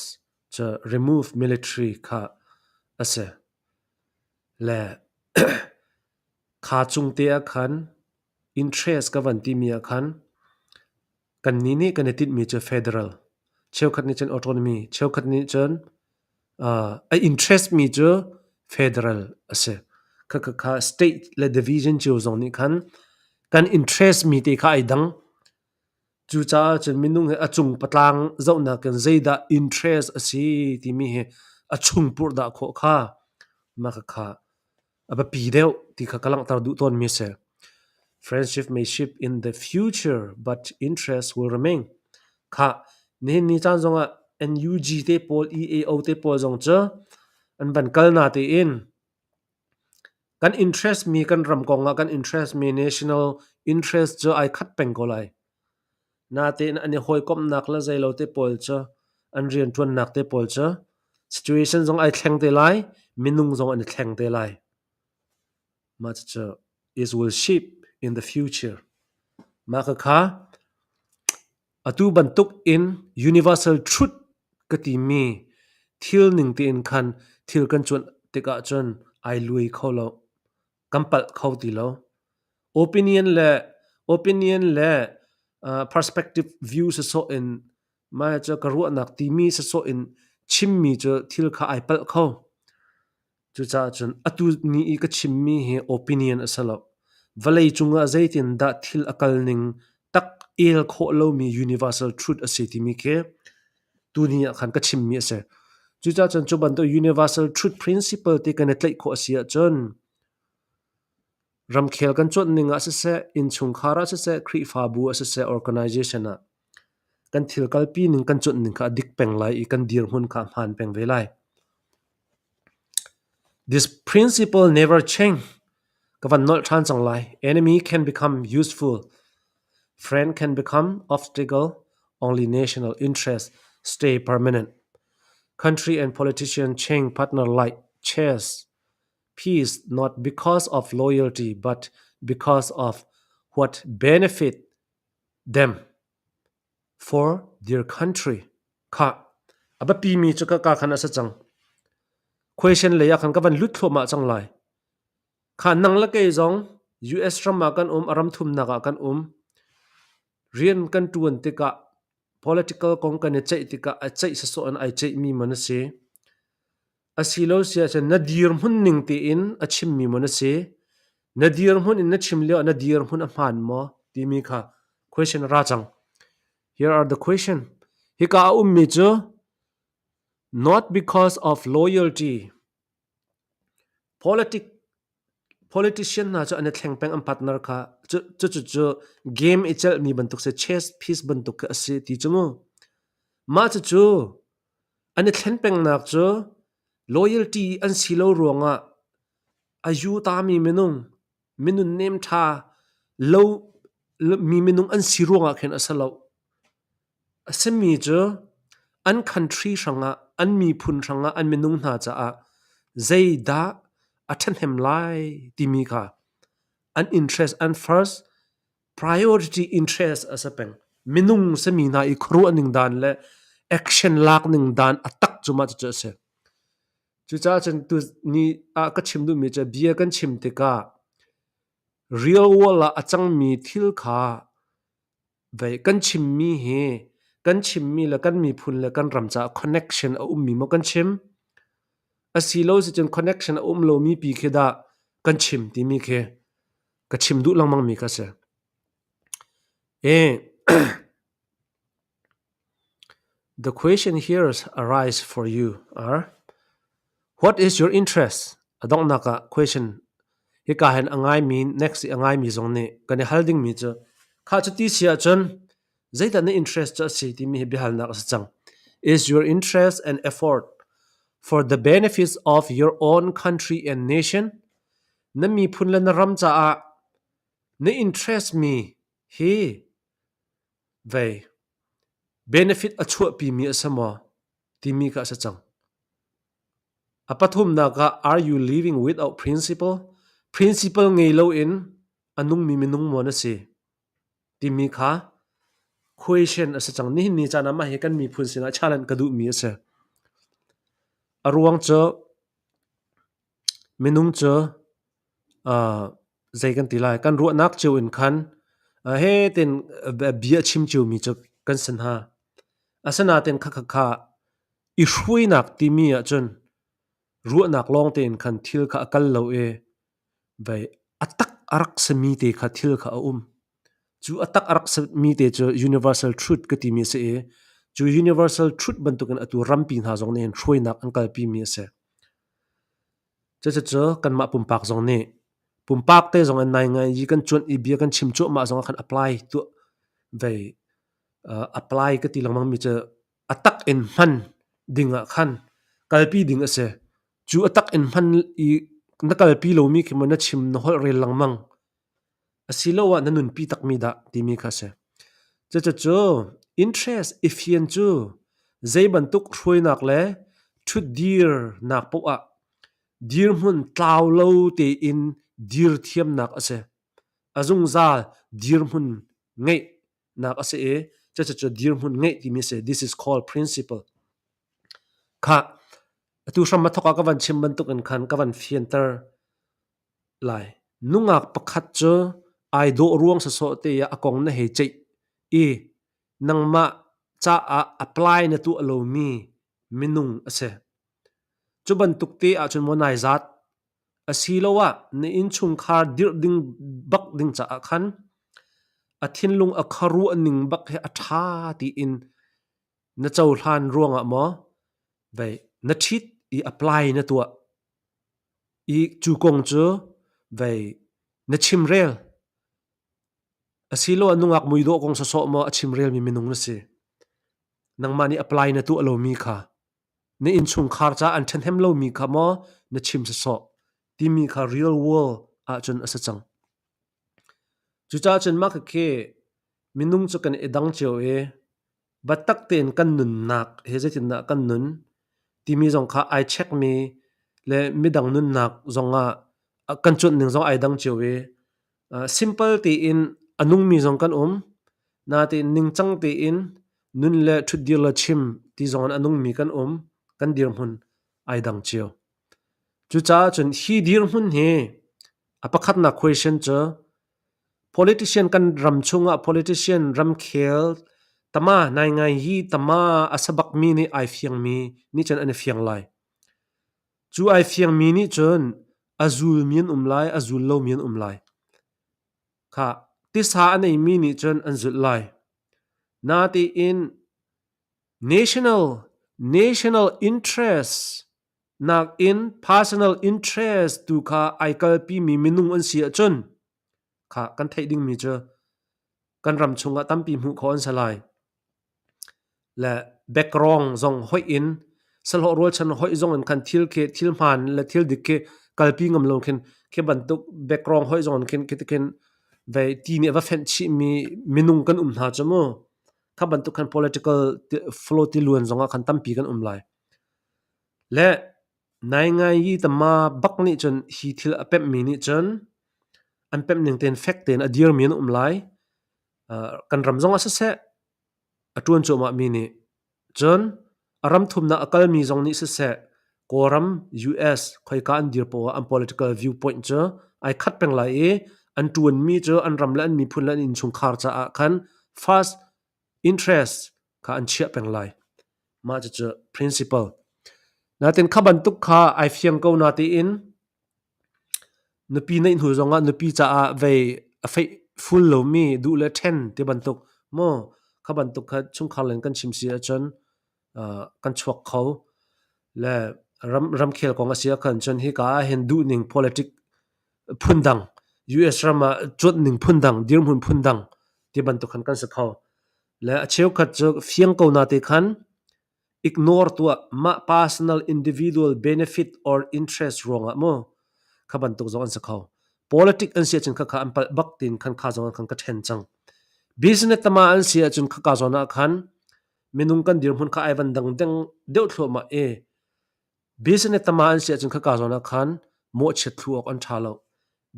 cu remove military kha a si. Le kha cung te ah khan interest ka van timi ah khan Kannih nih kan i tinhmi cu federal, cheukhat nih cun autonomy, cheukhat nih cun a interest mi cu federal a si. Khakha state le division cio zong nih khan kan interest mi te kha ai dang. Cucaah cun minung hi a cung patlang zohnak in zeidah interest a si timi hi a chung purh dah khawh kha mah khakha a biapi deuh ti kha ka langhter duh tawnmi a si. Friendship may shift in the future, but interest will remain. Khah, nihin ni caan zongah NUG te pawl, EAO te pawl zong cu an van kal na tein kan interest mi kan ram kong ah kan interest mi national interest cu ai khat peng ko lai. Natein an i hawikomhnak le zeilo te pawl cu an rianṭuannak te pawl cu situation zong ai thleng te lai, minung zong an i thleng te lai. Mah cucu is will shape in the future. Mah khakha atu bantuk in universal truth ka timi thil ning tein khan thil kan cuanh tikah cun ai lui kho lo. Kan palh kho ti lo. Opinion le opinion le perspective view sawsawh in mah cu ka ruahnak timi sawsawh in chimmi cu thil kha ai palh kho. Cucaah cun atu ni i ka chimmi hi opinion a si lo. Vawlei cungah zeitindah thil a kal ning tak el khawh lomi universal truth a si timi khi tuni ah khan ka chimmi a si. Cucaah cun cu bantuk universal truth principle ti kan i tlaih khawh a si ahcun ramkhel kan cuanh ning ah siseh, innchungkhar ah siseh, Khrihfabu ah siseh, organization ah kan thil kalpi ning kan cuanh ning kha a dik peng lai i kan dirhmun kha a hmaan peng ve lai. This principle never change. Ka van nolh ṭhan cang lai. Enemy can become useful. Friend can become obstacle. Only national interest stay permanent. Country and politician change partner like chess piece not because of loyalty but because of what benefit them for their country. Khah, a biapimi cu ka khan a si cang. Question lei ah khan ka van lut thluahmah cang lai. Kha nang le kei zong US ram ah kan um, a ram thumnak ah kan um. Rian kan ṭuan tikah political kong kan i ceih tikah a ceih sawsawh in ai ceihmi man a si. Asilo si ahcun na dirhmun ning tein a chimmi maw na si? Na dirhmun in na chim lio ah na dirhmun a hmaan maw? timi kha question a ra cang. Here are the question. Hika a ummi cu not because of loyalty. Politic politician hna cu an i thleng peng an partner kha cu cu cu game i celhmi bantuk si chess piece bantuk khi a si ti cu mu. Mah cucu an i thlen pengnak cu loyalty an si lo ruangah a yu tami minung minun nem ṭha lo mi minung an si ruangah khin a si lo. A simi cu an country hrangah an miphun hrangah an minung hna caah zeidah a ṭhahnem lai timi kha an interest an first priority interest a si peng. Minung simi hna i khuaruah ning dan le action lak ning dan a tak cu mah cucu a si. Cucaah cun tu ni ah ka chim duhmi cu bia kan chim tikah real world ah a cangmi thil kha vei kan chimmi hi kan chimmi le kan miphun le kan ram caah connection a ummi maw kan chim? Asilo sicun connection a um lomi pi khi dah kan chim timi khi ka chim duh lengmang mi kha si. E The question here arise for you are what is your interest? A donghnak ah question hika hin a ngaimi next i a ngaimi zong nih kan i hal dingmi cu kha cu ti si ahcun zeidah na interest cu a si timi hi biahalnak a si cang. Is your interest and effort for the benefits of your own country and nation? Na miphun le na ram caah na interest mi hi vei benefit a chuahpimi a si maw timi kha a si cang. A pathumnak ah are you living without principle? Principle ngei loin a nungmi minung maw na si? Timi kha question a si cang. Nihin ni caan ah mah hi kan miphun sinah challenge ka duhmi a si. A ruang cu minung cu zei kan ti lai kan ruahnak cio in khan he tin bia chim ciomi cu kan si hna. Asinain kha kha kha i hruainak timi ahcun ruahnak lawng tein khan thil kha a kal lo i vei a tak a rak simi te kha thil kha a um. Cu a tak a rak simi te cu universal truth ka timi a si i cu universal truth bantukin atu rampi hna zong nih hin hruainak an kalpi mi a si. Cucu kanmah pumpak zong nih pumpak te zong in nai ngai i kan cuanh i bia kan chim cuahmah zong ah khan apply tuah vei apply ka ti lengmang mi cu a tak in hman ding ah khan kalpi ding a si. Cu a tak in hman i na kalpi lomi khi maw na chim na holh rel lengmang asiloah na nunpi takmi dah timi kha a si. Cucu interest i fian cu zei bantuk hruainak le ṭhutdirnak paoh ah dirhmun tlau lo tein dir thiamnak a si. A zungzal dirhmun ngeih nak a si i cucu dirhmun ngeih timi a si. This is called principle. Khah, atu hram a thawk ah ka van chim bantuk in khan ka van fianter lai. Nungak pakhat cu ai dawh ruang sawsawh te ah a kong na hei ceih i nangmah caah apply na tuah lomi minung a si. Cu bantuk te ahcun maw nai zat asiloah na innchungkhar dirh ding bak ding caah khan a thinlung a khuaruah ning bak hi a ṭha tiin na cohlan ruangah maw vei na ṭhit i apply na tuah i cu kong cu vei na chimrel asiloah nungak muidawh kong sawsawh maw a chimrelmi minung na si. Nangmah nih apply na tuah lomi kha na innchungkhar caah an ṭhahnem lomi kha maw na chim sawsawh timi kha real world ahcun a si cang. Cucaah cun mah khakhi minung cu kan i dang cio i biatak tein kan nunnak he zeitindah kan nun timi zong kha ai checkmi le midang nunnak zongah kan cuanh ning zong ai dang cio i simple tein a nungmi zong kan um. Natein ningcang tein nun le ṭhutdir le chim ti zong in a nungmi kan um. Kan dirhmun ai dang cio. Cucaah cun hi dirhmun hi a pakhatnak question cu politician kan ram chungah politician ramkhel tama naingai hi tama a sabakmi nih ai fiangmi nih cun an i fiang lai. Cu ai fiangmi nih cun a zulmi an um lai, a zul lomi an um lai. Kha tisa a neimi nih cun an zulh lai. Natein national national interest nakin personal interest tu kha ai kalpimi minung an si ahcun kha kan theih dingmi cu kan ram chungah tampi hmuh khawh an si lai. Le background zong hoih in sahlawh rualchan hoih zong in khan thil khi thil hmaan le thil dik khi kalpi ngam lo khin khi bantuk background hoih zong in khin khi khin vei ti nih a va fenh chihmi minung kan um hna cu mu kha bantuk khan political flow ti luan zong ah khan tampi kan um lai. Le naingai yi tama bak nih cun hi thil a pemhmi nih cun an pemh ning tein fek tein a dirmi an um lai. Kan ram zong ah siseh a ṭuan cuahmahmi nih cun a ram thumnak a kalmi zong nih siseh Kawlram, US khoika an dir poah ah an political viewpoint cu ai khat peng lai i an ṭuanmi cu an ram le an miphun le an innchungkhar caah khan first interest kha an chiah peng lai. Mah cucu principle. Natin kha bantuk kha ai fiang ko natein Nupi neih hnu zongah nupi caah vei a feih ful lomi duh le ṭhen ti bantuk maw kha bantuk kha chungkhar len kan chim si ahcun kan chuak kho. Le ramkhel kong a si ahkhan cun hika ah hin duhning politic phundang US ram ah cuanhning phundang dirhmun phundang ti bantuk khan kan si kho. Le a cheukhat cu fiang ko na te khan Ignore tuah mah personal individual benefit or interest ruangah mu kha bantuk zong an si kho. Politic an si ahcun khakha an palh bak tin khan kha zong ah khan ka ṭhen cang. Business tama an si ahcun khaka zawn ah khan minung kan dirhmun kha ai van dang deng deuh thluahmah i. Business tama an si ahcun khaka zawn ah khan mawhchiat thlu awk an ṭha lo.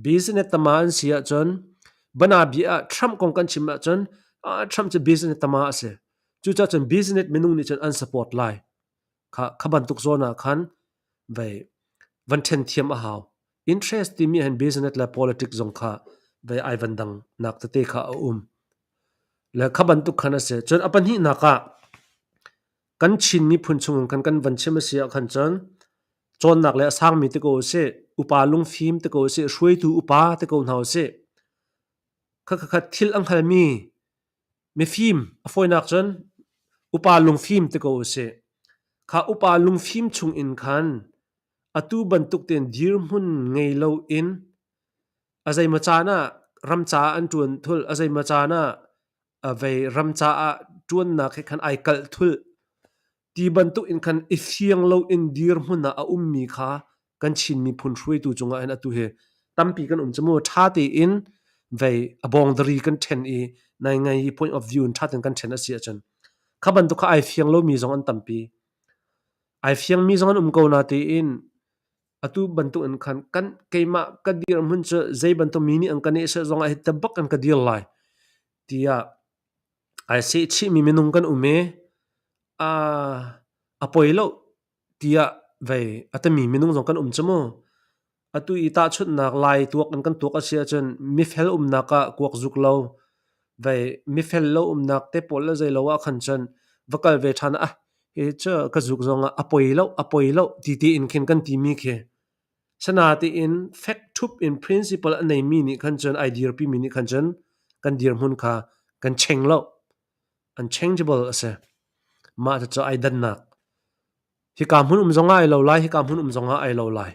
Business tama an si ahcun bana bia ah Trump kong kan chim ahcun ah Trump cu business tama a si. Cucaah cun business minung nih cun an support lai. Kha kha bantuk zawn ah khan vei van ṭhen thiam a hau. Interest timi hin business le politics zong kha vei ai van dang nak tete kha a um. Le kha bantuk khan a si. Cun a pahnihnak ah kan Chin miphun chung khan kan van chim a si ah khan cun cawnnak le a sangmi te ko usih, upa lungfim te ko usih, hruaitu upa te ko hna usih. Kha kha kha thil a hngalmi mifim a fawinak cun upa lungfim te ko usih. Kha upa lungfim chung in khan atu bantuk tein dirhmun ngei loin a zeimaw caan ah ram caah an ṭuan thulh, a zeimaw caan ah a vei ram caah ṭuannak he khan ai kalh thulh. Ti bantuk in khan i fiang loin dirhmun ah a ummi kha kan Chin miphun hruaitu cungah hin atu hi tampi kan um cu mu. Ṭha tein vei a boundary kan ṭhen i nai ngai i point of view in ṭha tein kan ṭhen a si ahcun kha bantuk kha ai fiang lomi zong an tampi. Ai fiangmi zong an um ko na tiin atu bantuk in khan kan keimah ka dirhmun cu zei bantuk mi nih an ka nehsawh zongah hi te bak an ka dir lai tiah ai sehchihmi minung kan um i a a poi lo tiah vei a timi minung zong kan um cu mu. Atu i tahchunhnak Lai tuak in kan tuak a si ahcun mifel umnak ah kuak zuk lo, vei mifel lo umnak te pawl le zei lo ah khan cun va kal ve ṭhan ah hi cu ka zuk zong ah a poi lo, a poi lo ti tiin khin kan timi khi. Sanatein fek ṭhup in principle a neimi nih khan cun ai dirpimi nih khan cun kan dirhmun kha kan cheng lo. Unchangeable a si. Mah cucu ai dannak. Hika hmun um zongah ai lo lai, hika hmun um zongah ai lo lai.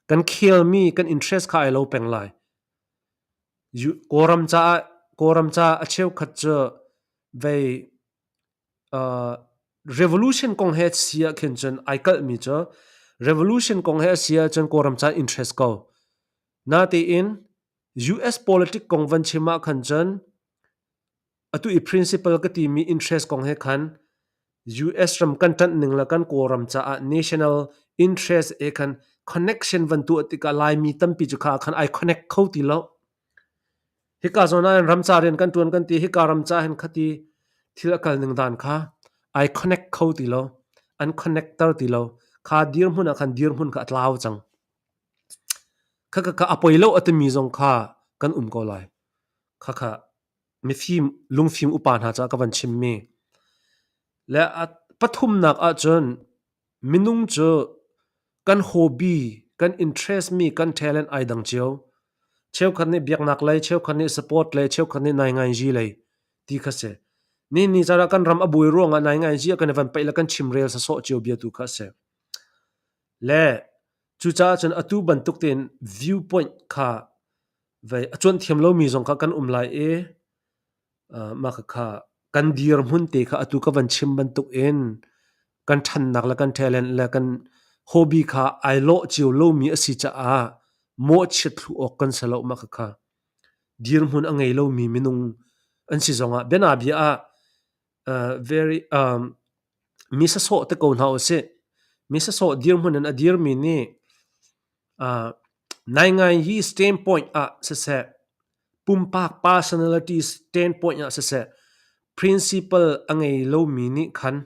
Kan khelmi kan interest kha ai lo peng lai. Kawlram caah Kawlram caah a cheukhat cu vei revolution kong he si ah khin cun ai kalhmi cu revolution kong he a si ahcun Kawlram caah interest ko. Natein US politic kong van chim ah khan cun Atu i principle ka timi interest kong he khan US ram kan ṭanh ning le kan Kawlram caah national interest he khan connection van tuah tikah Laimi tampi cu kha khan ai connect kho ti lo. Hika zawn ah ram ca rian kan ṭuan kan ti, hika ram ca hin khati thil a kal ning dan kha ai connect kho ti lo. An connector ti lo. Kha dirhmun ah khan dirhmun kha a tlau cang. Kha kha kha a poi lo a timi zong kha kan um ko lai. Kha kha mifim lungfim upa hna caah ka van chimmi. Le a pathumnak ahcun minung cu kan hobby, kan interest mi, kan talent ai dang cio. Cheukhat nih biaknak lei, cheukhat nih sport lei, cheukhat nih naingainzi lei ti kha si. Ni ni caan ah kan ram a buai ruangah naingainzi ah kan i van paih le kan chimrel sasawh cio bia tu kha a si. Le cucaah cun atu bantuk tein viewpoint kha Vei a cuanh thiam lomi zong kha kan um lai i mah khakha kan dirhmun te kha atu ka van chim bantukin kan ṭhannak le kan talent le kan hobby kha ai lawh cio lomi a si caah mawhchiat thlu awk kan si lo mah khakha. Dirhmun a ngei lomi minung an si zongah bianabia ah very mi sasawh te ko hna usih. Mi sasawh dirhmun in a dirmi nih Naingai hi standpoint ah siseh, pumpak personality standpoint ah siseh, principle a ngei lomi nih khan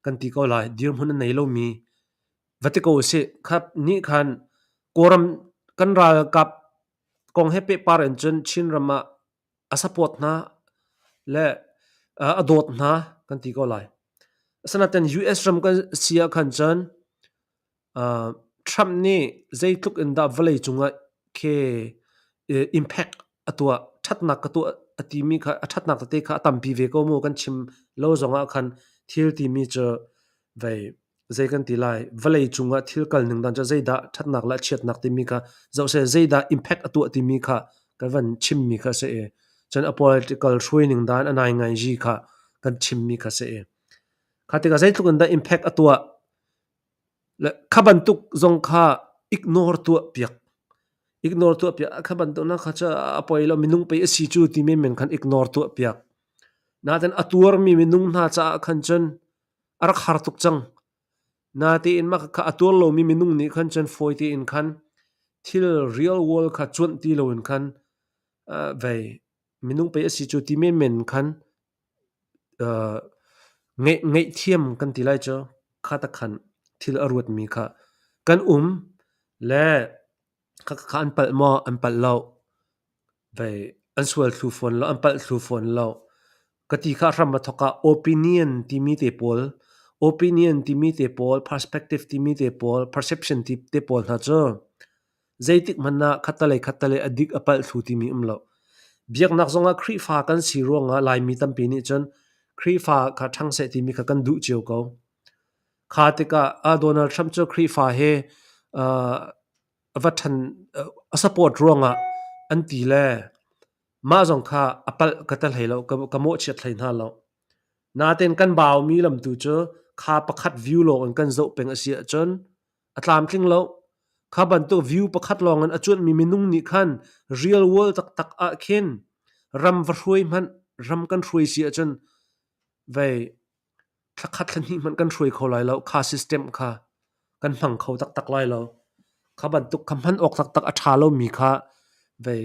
kan ti ko lai, dirhmun a nei lomi va ti ko usih. Kha nih khan Kawlram kan ralkap kong he pehpar in cun Chinram ah a support hna le a dawt hna kan ti ko lai. Asinain US ram kan si ah khan cun Trump nih zeitluk in dah vawleicung ah khi impact a tuah, ṭhatnak ka tuah a timi kha a ṭhatnak tete kha a tampi ve ko mu kan chim lo zongah khan thil timi cu vei zei kan ti lai vawleicung ah thil kal ning dan cu zeidah ṭhatnak le chiatnak timi kha zoh seh zeidah impact a tuah timi kha kan van chimmi kha a si i cun a political hruai ning dan a nainganzi kha kan chimmi kha a si i kha tikah zeitluk in dah impact a tuah Le kha bantuk zong kha ignore tuah piak. Ignore tuah piak. Kha bantuk na kha cu a poi lo minung pei a si cu ti menmen khan ignore tuah piak. Nain a tuarmi minung hna caah khan cun a rak har tuk cang. Natein mah kha a tuar lomi minung nih khan cun fawi tein khan thil real world kha cuanh ti loin khan vei minung pei a si cu ti menmen khan ngaihthiam kan ti lai cu kha tak khan thil a ruatmi kha kan um le khakha an palh maw an palh lo vei an sual thlu fawn lo an palh thlu fawn lo ka ti kha hram a thawk ah opinion timi te pawl opinion timi te pawl perspective timi te pawl perception ti te pawl hna cu zeitik hmanh ah khattelei khattelei a dik a palh thlu timi um lo. Biaknak zongah Khrihfa kan si ruangah Laimi tampi nih cun Khrihfa kha ṭhang seh timi kha kan duh cio ko. Kha tikah ah Donald Trump cu Khrihfa he a va ṭhan a support ruangah an ti le mah zong kha a palh ka ti hlei lo, ka mawhchiat hlei hna lo. Nain kan baumi lam tu cu kha pakhat view lawng in kan zoh peng a si ahcun a tlamtling lo. Kha bantuk view pakhat lawng in a cuanhmi minung nih khan real world taktak ah khin ram va hruai hmanh, ram kan hruai si ahcun vei thlakhat thlahnih hmanh kan hruai kho lai lo. Kha system kha kan hmang kho taktak lai lo. Kha bantuk kha hman awk taktak a ṭha lomi kha vei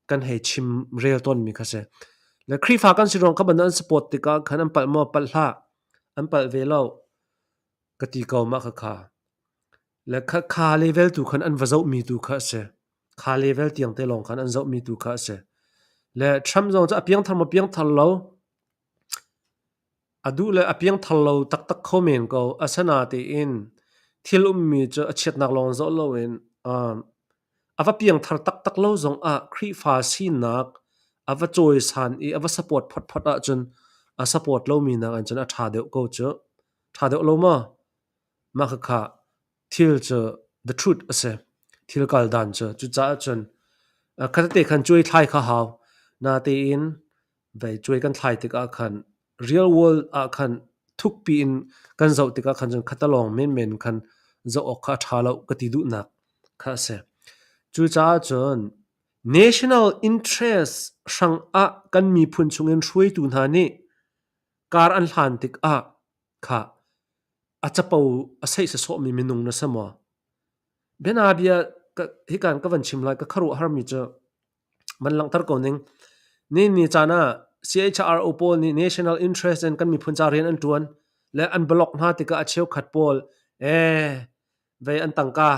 kan hei chim rel tawnmi kha si. Le Khrihfa kan si ruang kha bantuk an support tikah khan an palh maw palh hlah, an palh ve lo ka ti ko mah khakha. Le kha kha level tu khan an va zohmi tu kha a si. Kha level tiang te lawng khan an zohmi tu kha a si. Le Trump zong cu a piangthar maw piangthar lo, A duh le a piangthar lo taktak kho men ko. Asinain thil ummi cu a chiatnak lawng zoh loin a va piangthar taktak lo zongah Khrihfa sinak a va cawisan i a va support photphot ahcun a support lomi nakin cun a ṭha deuh ko cu. Ṭha deuh lo maw? Mah khakha thil cu the truth a si. Thil kal dan cu. Cucaah cun khatate khan cuai thlai kha hau. Natein vei cuai kan thlai tikah khan real world ah khan thukpi in kan zoh tikah khan cun khatalawng menmen khan zoh awk kha a ṭha lo ka ti duhnak kha a si. Cucaah cun national interest hrangah kan miphun chungin hruaitu hna nih kar an hlan tikah kha a capo a seih sawsawhmi minung na si maw? Bianabia hikan ka van chim lai ka khuaruahharmi cu van langhter ko ning. Ni ni caan ah CHRO pawl nih national interest in kan miphun ca rian an ṭuan le an block hna tikah a cheukhat pawl ee vei an tangka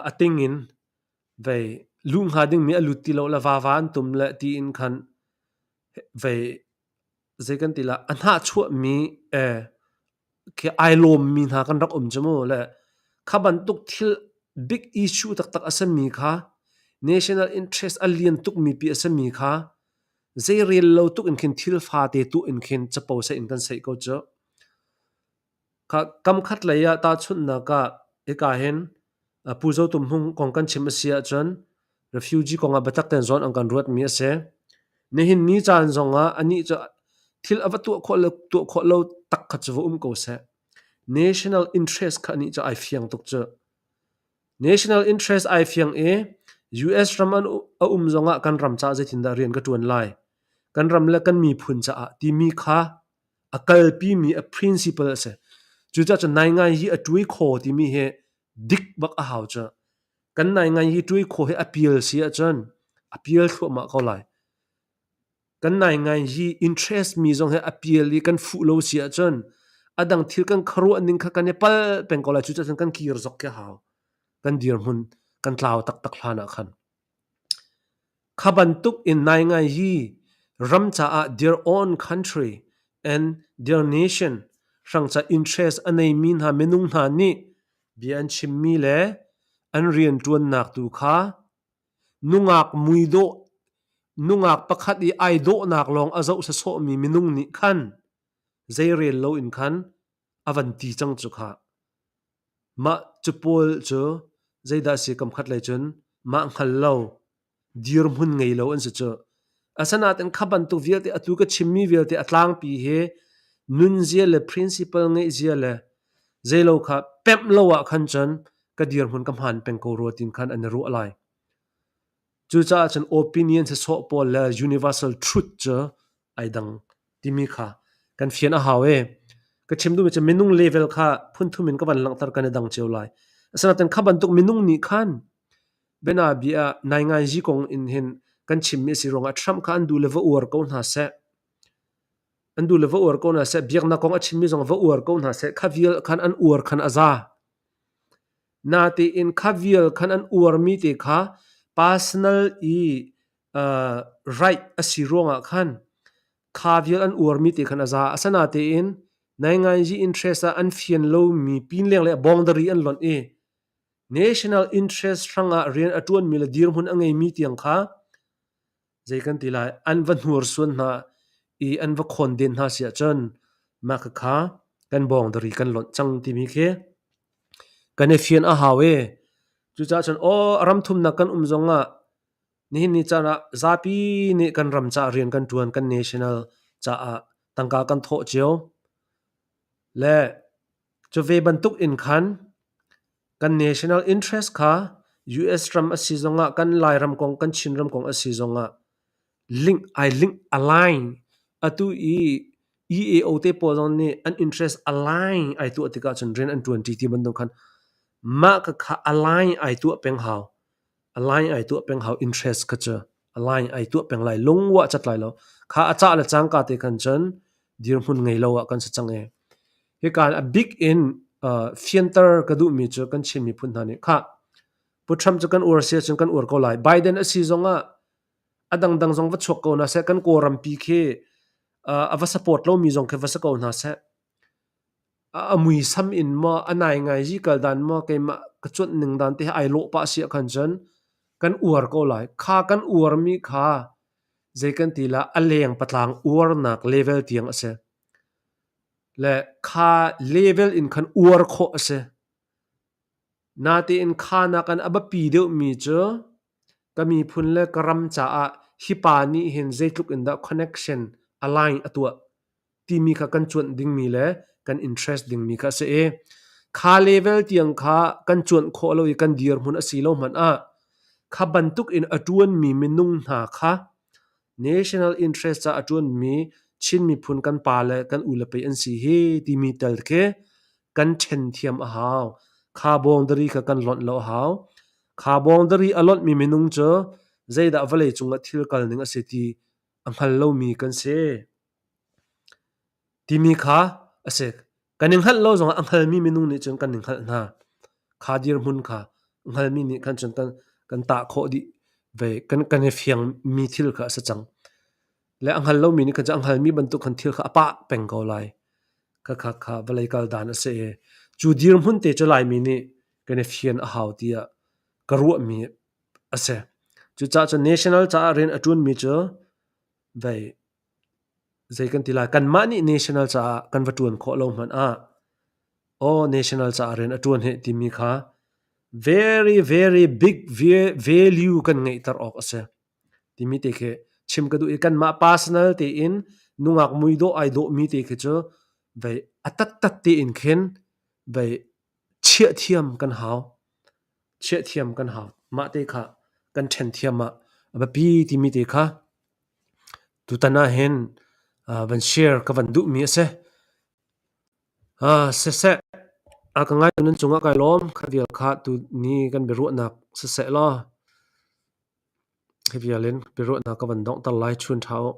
a ting in vei luh hnga dingmi a lut ti lo le vava an tum le tiin khan vei zei kan ti la a hnahchuahmi khi ai lawmmi hna kan rak um cu mu le kha bantuk thil big issue taktak a simi kha national interest a lian tukmi pi a simi kha zei rel lo tuk in khin thil fate tu in khin capo se in kan seih ko cu. Kha kam khat lei ah tahchunhnak ah hika hin Pu Zo Tum Hmung kong kan chim a si ahcun refugee kong ah biatak tein zawn an kan ruatmi a si. Nihin ni caan zong ah anih cu thil a va tuah khawh le tuah khawh lo tak kha cu va um ko seh. National interest kha anih cu ai fiang tuk cu. National interest ai fiang i US ram an a um zong ah kan ram caah zeitindah rian ka ṭuan lai, kan ram le kan miphun caah timi kha a kalpimi a principle a si. Cucaah cun naingai hi a ṭuai khaw timi hi dik bak a hau cu. Kan naingai hi ṭuai khaw hi a pial si ahcun a pial thluahmah ko lai. Kan naingai hi interest mi zong hi a pial i kan fuh lo si ahcun a dang thil kan khuaruah ning kha kan i pal peng ko lai. Cucaah cun kan kir zok khi a hau. Kan dirhmun kan tlau taktak hlan ah khan. Kha bantuk in naingai hi ram caah their own country and their nation hrang ca interest a neimi hna minung hna nih bia an chimmi le an rianṭuannak tu kha nungak muidawh nungak pakhat i ai dawhnak lawng a zoh sawsawhmi minung nih khan zeirel loin khan a van ti cang cu khah. Mah cu pawl cu zeidah si kam khat lei cun mah hngal lo dirhmun ngei lo an si cu. Asinain kha bantuk vialte atu ka chimmi vialte a tlangpi hi nunzia le principle ngeihzia le zeilo kha pemh lo ah khan cun ka dirhmun ka hmaan peng ko rua tin khan an i ruah lai. Cucaah cun opinion sawsawh pawl le universal truth cu ai dang timi kha kan fian a hau i. Ka chim duhmi cu minung level kha phunthum in ka van langhter kan i dang cio lai. Asinain kha bantuk minung nih khan bianabia ah nainganzi kong in hin kan chimmi a si ruangah Trump kha an duh le va uar ko hna seh. An duh le va uar ko hna seh. Biaknak kong a chimmi zong va uar ko hna seh. Kha vial khan an uar khan a za. Natein kha vial khan an uarmi te kha personal i right a si ruangah khan kha vial an uarmi te khan a za. Asinatein nainganzi interest ah an fian lomi pinleng le boundary an lonh i national interest hrangah rian a ṭuanmi le dirhmun a ngeimi tiang kha zei kan ti lai an va hnursuan hna i an va khawnden hna si ahcun mah khakha kan boundary kan lonh cang timi khi kan i fian a hau i cucaah cun aw ram thumnak kan um zongah nihin ni caan ah zapi nih kan ram caah rian kan ṭuan kan national caah tangka kan thawh cio le cu ve bantuk in khan kan national interest kha US ram a si zongah kan Lairam kong kan Chinram kong a si zongah link ai link align atu i EAO te pawl zong nih an interest align ai tuah tikah cun rian an ṭuanṭi ti bantuk khan mah ka kha align ai tuah peng hau align ai tuah peng hau interest kha cu align ai tuah peng lai lungwa cat lai lo kha a cah le cangka te khan cun dirhmun ngei lo ah kan si cang e hika a big in fianter ka duhmi cu kan Chin miphun hna nih khah Pu Trump cu kan uar si ahcun kan uar ko lai Biden a si zongah a dangdang zong va chuak ko hna seh kan Kawlrampi khi a va support lomi zong khi va si ko hna seh a muisam in maw a naingai kal dan maw keimah ka cuanh ning dan te he ai lawh pah si ahkhan cun kan uar ko lai kha kan uarmi kha zei kan ti la a leng patlang uarnak level tiang a si le kha level in khan uar khawh a si natein kha nakin a biapi deuhmi cu ka miphun le ka ram caah hi pa nih hin zeitluk in dah connection align a tuah timi kha kan cuanh dingmi le kan interest dingmi kha a si i kha level tiang kha kan cuanh khawh lo i kan dirhmun a si lo hmanh ah kha bantuk in a ṭuanmi minung hna kha national interest ca a ṭuanmi Chin miphun kan pa le kan u le pei an si hi timi tel khi kan ṭhen thiam a hau. Kha boundary kha kan lonh lo a hau. Kha boundary a lonhmi minung cu zeidah vawlei cungah thil kal ning a si ti a hngal lomi kan si. Timi kha a si. Kan i hngalh lo zongah a hngalmi minung nih cun kan i hngalh hna. Kha dirhmun kha hngalmi nih khan cun kan, kan tah khawh dih ve. Kan, kan i fiangmi thil kha a si cang. Le a hngal lomi nih khan cun a hngalmi bantuk khan thil kha a pah peng ko lai. Kha kha kha vawlei kal dan a si i cu dirhmun te cu Laimi nih kan i fian a hau tiah ka ruahmi a si. Cucaah cun national caah rian a ṭuanmi cu vei zei kan ti lai kanmah nih national caah kan va ṭuan khawh lo hmanh ah aw national caah rian a ṭuan heh timi kha very very big value kan ngeihter awk a si timi te khi chim ka duh i kanmah personal tein nungak muidawh ai dawhmi te khi cu vei a tattat tein khin vei chiah thiam kan hau chiah thiam kan hau mah te kha kan ṭhen thiam ah a biapi timi te kha Tutan ahhin van share ka van duhmi a si. Siseh, a ka ngaitu nan cungah kai lawm. Kha vial kha tuni kan biaruahnak siseh law hi vial in biaruahnak ka van donghter lai. Chun ṭha u.